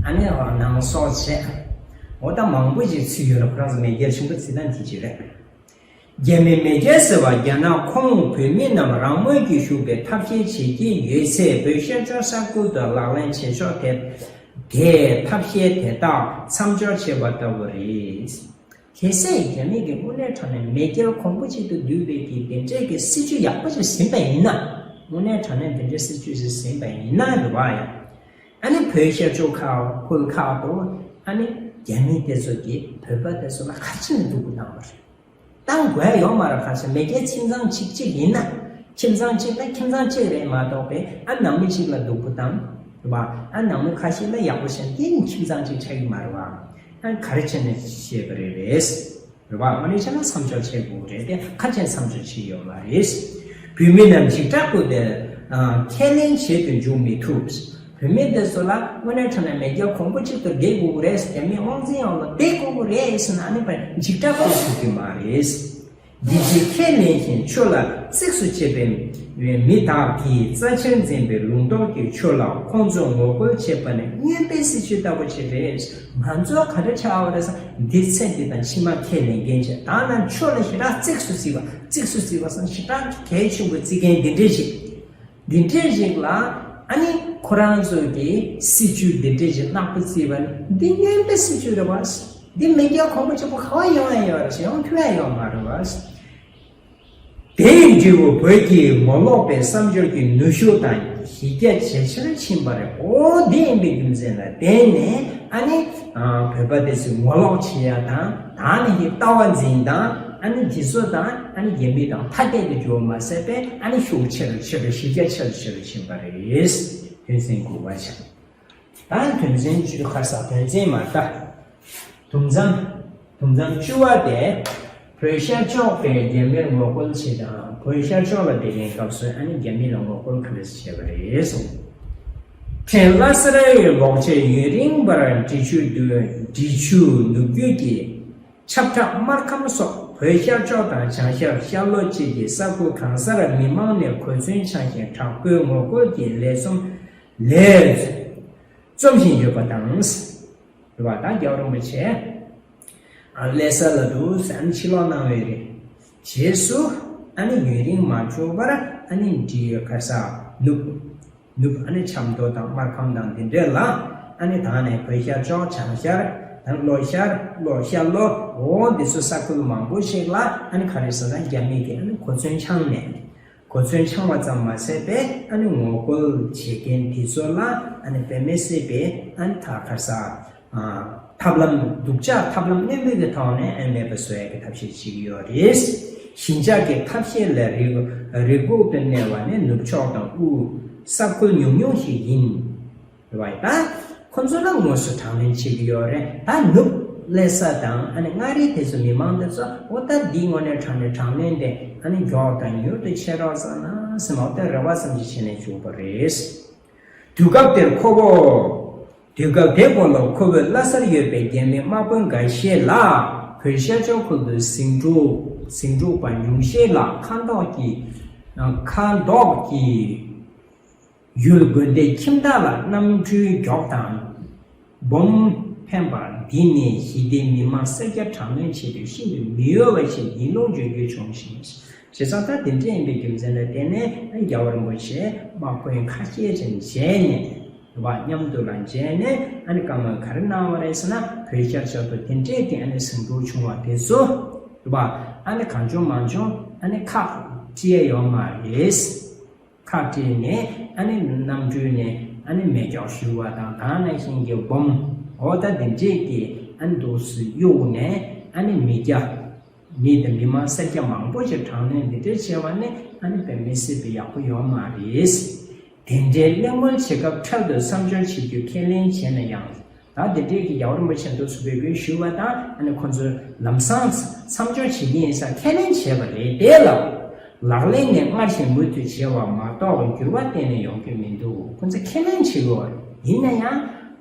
ཨ་ནི་ནང་སོག་བྱས། འོ་ད་མང་པོ་ཞིག་ཚུད་ཡོད་ལ་ཁོ་རང་ཚོ་མེས་རྒྱལ་ཆེན་པོ་འཛིན་སྟངས་དེ་ཅིག་རེད། རྒྱ་མི་མེས་རྒྱལ་ཟེར་བ་རྒྱ་ནག་ཁོངས་བོད་མི་རྣམས་རང་མོས་ཀྱིས་ཞུགས་པའི་ཐབས་ཤེས་བྱེད་ཀྱི་ཡོད་ཚེ་བོད་ཤར་ཕྱོགས་ས་ཁུལ་དུ་ལག་ལེན་བྱེད་ཕྱོགས་དེ་དེའི་ཐབས་ཤེས་དེ་དག་མཚམས་འཇོག་བྱས་པ་ལྟ་བུ་རེད། གལ་སྲིད་རྒྱ་མི་གིས་དངོས་གནས་དྲང་གནས་མེས་རྒྱལ་གོང་བུ་གཅིག་ཏུ་བསྡུས་པའི་གི་དེ་འདྲས་ཀྱི་སྲིད་ཇུས་ཡག་པོ་ཞིག་ཟིན་པ་ཡིན་ན། དངོས་གནས་དྲང་གནས་དེ་འདྲའི་སྲིད་ཇུས་ཞིག་ཟིན་པ་ཡིན་ན་རེད་བ་ཡ། ཨ་ནི་བོད་ཤར་ཕྱོགས་ཁག་ཁུལ་ཁག་ཏུ་ཨ་ནི་རྒྱ་མི་དེ་ཚོ་གིས་བོད་པ་དེ་ཚོ་ལ་ག་ཚོད་ནས་སྡུག་པོ་བཏང་བ་རེད། བཏང་དགོས་ཡ་ཡོད་མ་རེད། ག་ཚོད་མེས་རྒྱལ་ཁྱིམ་ཚང་གཅིག་གཅིག་ཡིན་ན། ཁྱིམ་ཚང་གཅིག་ལ་ཁྱིམ་ཚང་གཅིག་རེད་མ་གཏོགས་པའི་ཨ་ནང་མི་གཅིག་ལ་སྡུག་པོ་བཏང་། རེད་བ། ཨ་ནང་མི་ཁ་ཤས་ལ་ཡག་པོ་བྱས་ན་དེ་ནི་ཁྱིམ་ཚང་གཅིག་ཆགས་ཀྱི་མ་རེད་བ། ཨ་ག་རེ་བྱས་ནས་བཤད་པ་རེད་རེད། རེད་བ། དངོས་གནས་བྱས་ན་མཚམས་འཇོག་བྱེད་དགོས་རེད་དེ་ཁ་ཆེ་མཚམས་འཇོག་བྱེད་ཡོད་མ་རེད། བོད་མི་རྣམས་འཇིགས་སྐྲག་སྐུལ་ཏེ་ཁས་ལེན་བྱེད་དུ་འཇུག་མི་ཐུབ། བུད་མེད་དེ་ཚོ་ལ་དངོས་གནས་དྲང་གནས་མེས་རྒྱལ་གོང་བུ་གཅིག་ཏུ་བསྡད་དགོས་ཀྱི་རེད། རྒྱ་མིའི་དབང་འཛིན་འོག་ལ་བསྡད་དགོས་ཀྱི་རེད་ཟེར་ན། ཨ་ནི་ཕར་འཇིགས་སྐྲག་པོ་བྱེད་ཀྱི་མ་རེད། འདི་ཕྱིར་ཁས་ལེན་ཞིང་ཆོས་ལ་གཙིགས་སུ་བྱེད་པའི་མི་དག་གིས་རྩ་ཆེར་འཛིན་པའི་ལུང་རྟོགས་ཀྱི་ཆོས་ལ་ཁོང་ཚོས་ངོ་རྒོལ་བྱེད་པ་ནི་རྔོན་པའི་སྲིད་བྱུས་ལྟ་བུ་ཞིག་རེད། ང་ཚོ་ག་རེ་ཆགས་པ་རེད་ཟེར། འདི་ཚེ་འདི་དང་ཕྱི་མ་ཁས་ལེན་མཁན་ཞིག་དང་ན། ཆོས་ལ་ཞེ་དྲག་གཙིགས་སུ་བརྩི་བ། གཙིགས་སུ་བརྩི་བ་སོང་ཞེ་དྲག་གལ་ཆེན་པོ་བརྩི་མཁན་འདི་འདྲས་ཞིག་འདི་འདྲས་ཞིག་ལ། ཨ་ནི་ཁོ་རང་ཚོ་གི་སྲིད་བྱུས་འདི་འདྲས་ཞིག་ནག་པོ་བརྩིས་པ་ནི་འདི་རྔོན་པའི་སྲིད་བྱུས་རེད་བ། འདི་མེས་རྒྱལ་གོང་བུ་ཆེན་པོ་ག་བ་ཡོང་ཡ་ཡོད་རེད། ཡོང་ཐུབ་ཡ་ཡོད་མ་རེད་བ། དེའི་འབྲས་བུ་བོད་ཀྱི་ངོ་ལོག་པའི་བསམ་སྦྱོར་གྱི་ནུས་ཤུགས་དང་གཞི་རྒྱ་ཇེ་ཆེར་ཕྱིན་པ་རེད། འོ་དེ་ཡིན་པའི་རྒྱུ་མཚན་ལ་བརྟེན་ནས། ཨ་ནི་བོད་པ་དེ་ཚོས་ངོ་ལོག་བྱེད་ཡ་དང་། ད་ནི་ཀྱི་ལྟ་བ་འཛིན་སྟངས། ཨ་ནི་དེ་ཚོ་དང་ཨ་ནི་རྒྱ་མི་དང་ཐ་དད་དུ་གྱུར་བ་མ་ཟད་པས། ཨ་ནི་ཤུགས་ཆེ་རུ་ཆེ་རུ་གཞི་རྒྱ་ཆེ་རུ་ཆེ་རུ་ཕྱིན་པ་རེད། དོན་ཚན་དགུ་པ་བྱས། ད་དོན་ཚན་བཅུ། ཁ་ས་དོན་ཚན་མ་ལྟ། དུམ་མཚམས། དུམ་མཚམས་བཅུ་པ་དེ། བོད་ཤར་ཕྱོགས་པས་རྒྱ་མིར་ངོ་རྒོལ་བྱེད་དང་། བོད་ཤར་ཕྱོགས་ལ་བསྡད་མཁན་སྐབས་སུ་ཨ་ནི་རྒྱ་མི་ལ་ངོ་རྒོལ་ག་འདྲ་བྱས་པ་རེད་གསུངས། ཕྲན་ལྷ་སར་ལོག་ཆེད་ཡུན་རིང་བར་འབྲི་ཆུ་བསྡུ། འབྲི་ཆུ་ནུབ་རྒྱུད་ཀྱི་ཆབ་བྲག་སྨར་ཁམས་སོགས་བོད་ཤར་ཕྱོགས་དང་བྱང་ཤར་ཤར་ལྷོ་བཅས་ཀྱི་ས་ཁུལ་གང་སར་མི་མང་ནས་གོ་མཚོན་འཆང་ཞིང་དྲག་པོའི་ངོ་རྒོལ་གྱི་ལས་རྩོམ་ལས་རྩོམ་བཞིན་ཡོད་པ་དང་། རེད་བ། ད་རྒྱལ་བ་རིན་པོ་ཆེ་ཨ་ལྷ་ས་ལ་འདུག་ཟེར་ཨ་ནི་ཕྱིར་ལོག་གནང་བའི་རེད། རྗེས་སུ་ཨ་ནི་ཡུན་རིང་མ་བྱུང་བར་ཨ་ནི་འབྲི་ཆུ་ཁ་ས་ནུབ། ནུབ། ཨ་ནི་ཆབ་མདོ་དང་སྨར་ཁམས་དང་དེ་འདྲས་ལ། ཨ་ནི་ད་ནས་བོད་ཤར་ཕྱོགས། བྱང་ཤར་དང་། ལྷོ་ཤར། ལྷོ་ཤར་ལྷོ། འོ་འདི་ཚོ་ས་ཁུལ་མང་པོ་ཞིག་ལ་ཨ་ནི་ག་རེ་ཟེར་ན། རྒྱ་མི་གིས་ཨ་ནི་གོ་མཚོན་འཆང་ནས། གོ་མཚོན་འཆང་བ་ཙམ་མ་ཟད་པས། ཨ་ནི་ངོ་རྒོལ་བྱེད་མཁན་དེ་ཚོ་ལ་ཨ་ནི་དཔེ་མི་སྲིད་པའི་ཨ་ནི་ད་ག་རེ་ཟེར། ཨ། ཐབས་ལམ། སྡུག་ཅག་ཐབས་ལམ་རྣོན་པོའི་གི་ཐོག་ནས་ཨ་ནི་མེད་པ་བཟོ་ཡ་གི་ཐབས་ཤེས་བྱེད་ཀྱི་ཡོད་རེད། ཞི་འཇགས་ཀྱི་ཐབས་ཤེས་ལ་རེ་རེ་སྒུག་ཏུ་གནས་པ་ནི་ནུབ་ཕྱོགས་དང་དབུས་ས་ཁུལ་ཉུང་ཉུང་ཞིག་ཡིན། རེད་བ། ད་ཁོ་ཚོ་ལ་དངོས་སུ་དྲག་གནོན་བྱེད་ཀྱི་ཡོད་རེད། ད་ནུབ་ལྷ་ས་དང་ཨ་ནི་མངའ་རིས་དེ་ཚོ་མི་མང་དེ་ཚོ། འོ་ད་འདི་དངོས་གནས་དྲང་གནས་དྲག་གནོན་དེ་ཨ་ནི་མགྱོགས་དང་མྱུར་དུ་བྱེད་རོགས་བྱས་ན་ཟེར་ནས། འོ་ད་རེ་བ་ཙམ་ཞིག་བྱས་ནས་བྱུང་བ་རེད། དུས་སྐབས་དེར་ཁོ་བོ། དུས་སྐབས་དེ་གོང་ལ་ཁོ་བོས་ལྷ་སར་ཡོད་པའི་རྒྱ་མི་དམག་དཔོན་འགའ་ཤས་ལ། བོད་ཤར་ཕྱོགས་ཁུལ་དུ་ཟིང་འཁྲུག་ཟིང་འཁྲུག་པ་ཉུང་ཤས་ལ་ཁ་མདོག་གིས། ཁ་མདོག་གིས། ཡུལ་དགོན་སྡེ་ཁྱིམ་བདག་ལ་གནམ་གྲུའི་མགྱོགས་དང་སྦོམ་འཕེན་པ་འདི་ནི་ཞི་བདེའི་མི་མང་སེར་སྐྱ་དྲག་གནོན་བྱེད་དུས་ཤིན་ཏུ་མི་འོས་པ་ཞིག་ཡིན་ལུགས་བརྗོད་རྒྱུ་བྱུང་ཞིང་། བྱས་ཙང་ད་དེ་འདྲ་ཡིན་པའི་རྒྱུ་མཚན་ལ་བརྟེན་ནས་རྒྱལ་བ་རིན་པོ་ཆེ་དམག་དཔོན་ཁ་ཤས་ཅིག་བྱས་ནས། རེད་བ། མཉམ་དུ་ལ་མཇལ་ནས་ཨ་ནི་བཀའ་མོལ་ག་རེ་གནང་བ་རེད་ཟེར་ན། བོད་ཤར་ཕྱོགས་སུ་དེ་འདྲས་ཀྱི་ཨ་ནི་ཟིང་འཁྲུག་བྱུང་བ་དེ་ཚོ། རེད་བ། ཨ་ནི་གང་བྱུང་མང་བྱུང་ཨ་ནི་ཁག་དཀྲི་ཡ་ཡོད་མ་རེད། ཁག་དཀྲིས་ནས་ཨ་ནི་གནམ་གྲུ་ནས་ཨ་ནི་མེ་སྒྱོགས་ཞུ་བ་དང་། ད་ནང་བཞིན་གྱི་སྦོམ། འོ་ད་དེ་འདྲས་ཀྱི་ཨ་ནི་འདུག་སེ་གཡུགས་ནས་ཨ་ནི་མི་སྐྱ། མི་དང་མི་མང་སེར་སྐྱ་མང་པོ་ཞིག་དྲག་གནོན་འདི་འདྲས་བྱས་པ་ནི་ཨ་ནི་དཔེ་མི་སྲིད་པའི་ཡག་པོ་ཡོད་མ་རེད། དེ་འདྲའི་གླེང་མོལ་བྱེད་སྐབས་འཕྲལ་དུ་བསམ་སྦྱོར་བྱེད་རྒྱུ་ཁས་ལེན་བྱས་ན་ཡང་། ད་དེ་འདྲས་ཀྱི་རྒྱལ་བ་རིན་པོ་ཆེ་འདུག་སེ་འབོད་སྐུལ་ཞུས་པ་དང་། ཨ་ནི་ཁོ་ཚོས་ལམ་སང་བསམ་སྦྱོར་བྱེད་ཀྱི་ཡིན་ཟེར་ཁས་ལེན་བྱས་པ་རེད། དེ་ལ་ལག་ལེན་ནི་སྔར་བཞིན་མུ་མཐུད་བྱས་པ་མ་གཏོགས་འགྱུར་བ་གཏན་ནས་ཡོང་གི་མི་འདུག་ཁོ་ཚོས་ཁས་ལེན་བྱེད་དགོས་པ་རེད། ཡིན་ན་ཡང་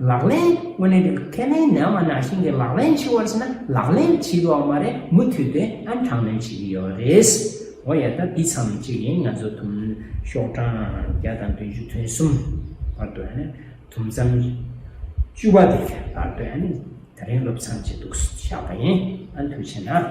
ལག་ལེན། དངོས་གནས་དེ་ཁས་ལེན་ནང་བ་ནང་བཞིན་གྱི་ལག་ལེན་བྱེད་པར་ཟེར་ན་ལག་ལེན་བྱེད་དགོས་པ་མ་རེད། མུ་མཐུད་དེ་ཨ་དྲག་གནོན་བྱེད་ཀྱི་ཡོད་རེད། འོ་ཡ། ད་འདི་ཙམ་ཅིག་ཡིན། ང་ཚོ་དུམ་ཤོག་གྲངས་བརྒྱ་དང་བདུན་ཅུ་དོན་གསུམ་བར་དུ་ཨ་ནི། དུམ་མཚམས་བཅུ་པ་དེ་བར་དུ་ཨ་ནི་ད་རིང་སློབ་ཚན་ཅིག་འདུག་སེ་བཞག་པ་ཡིན། ཨ་ནི་ཐུགས་རྗེ་གནང་།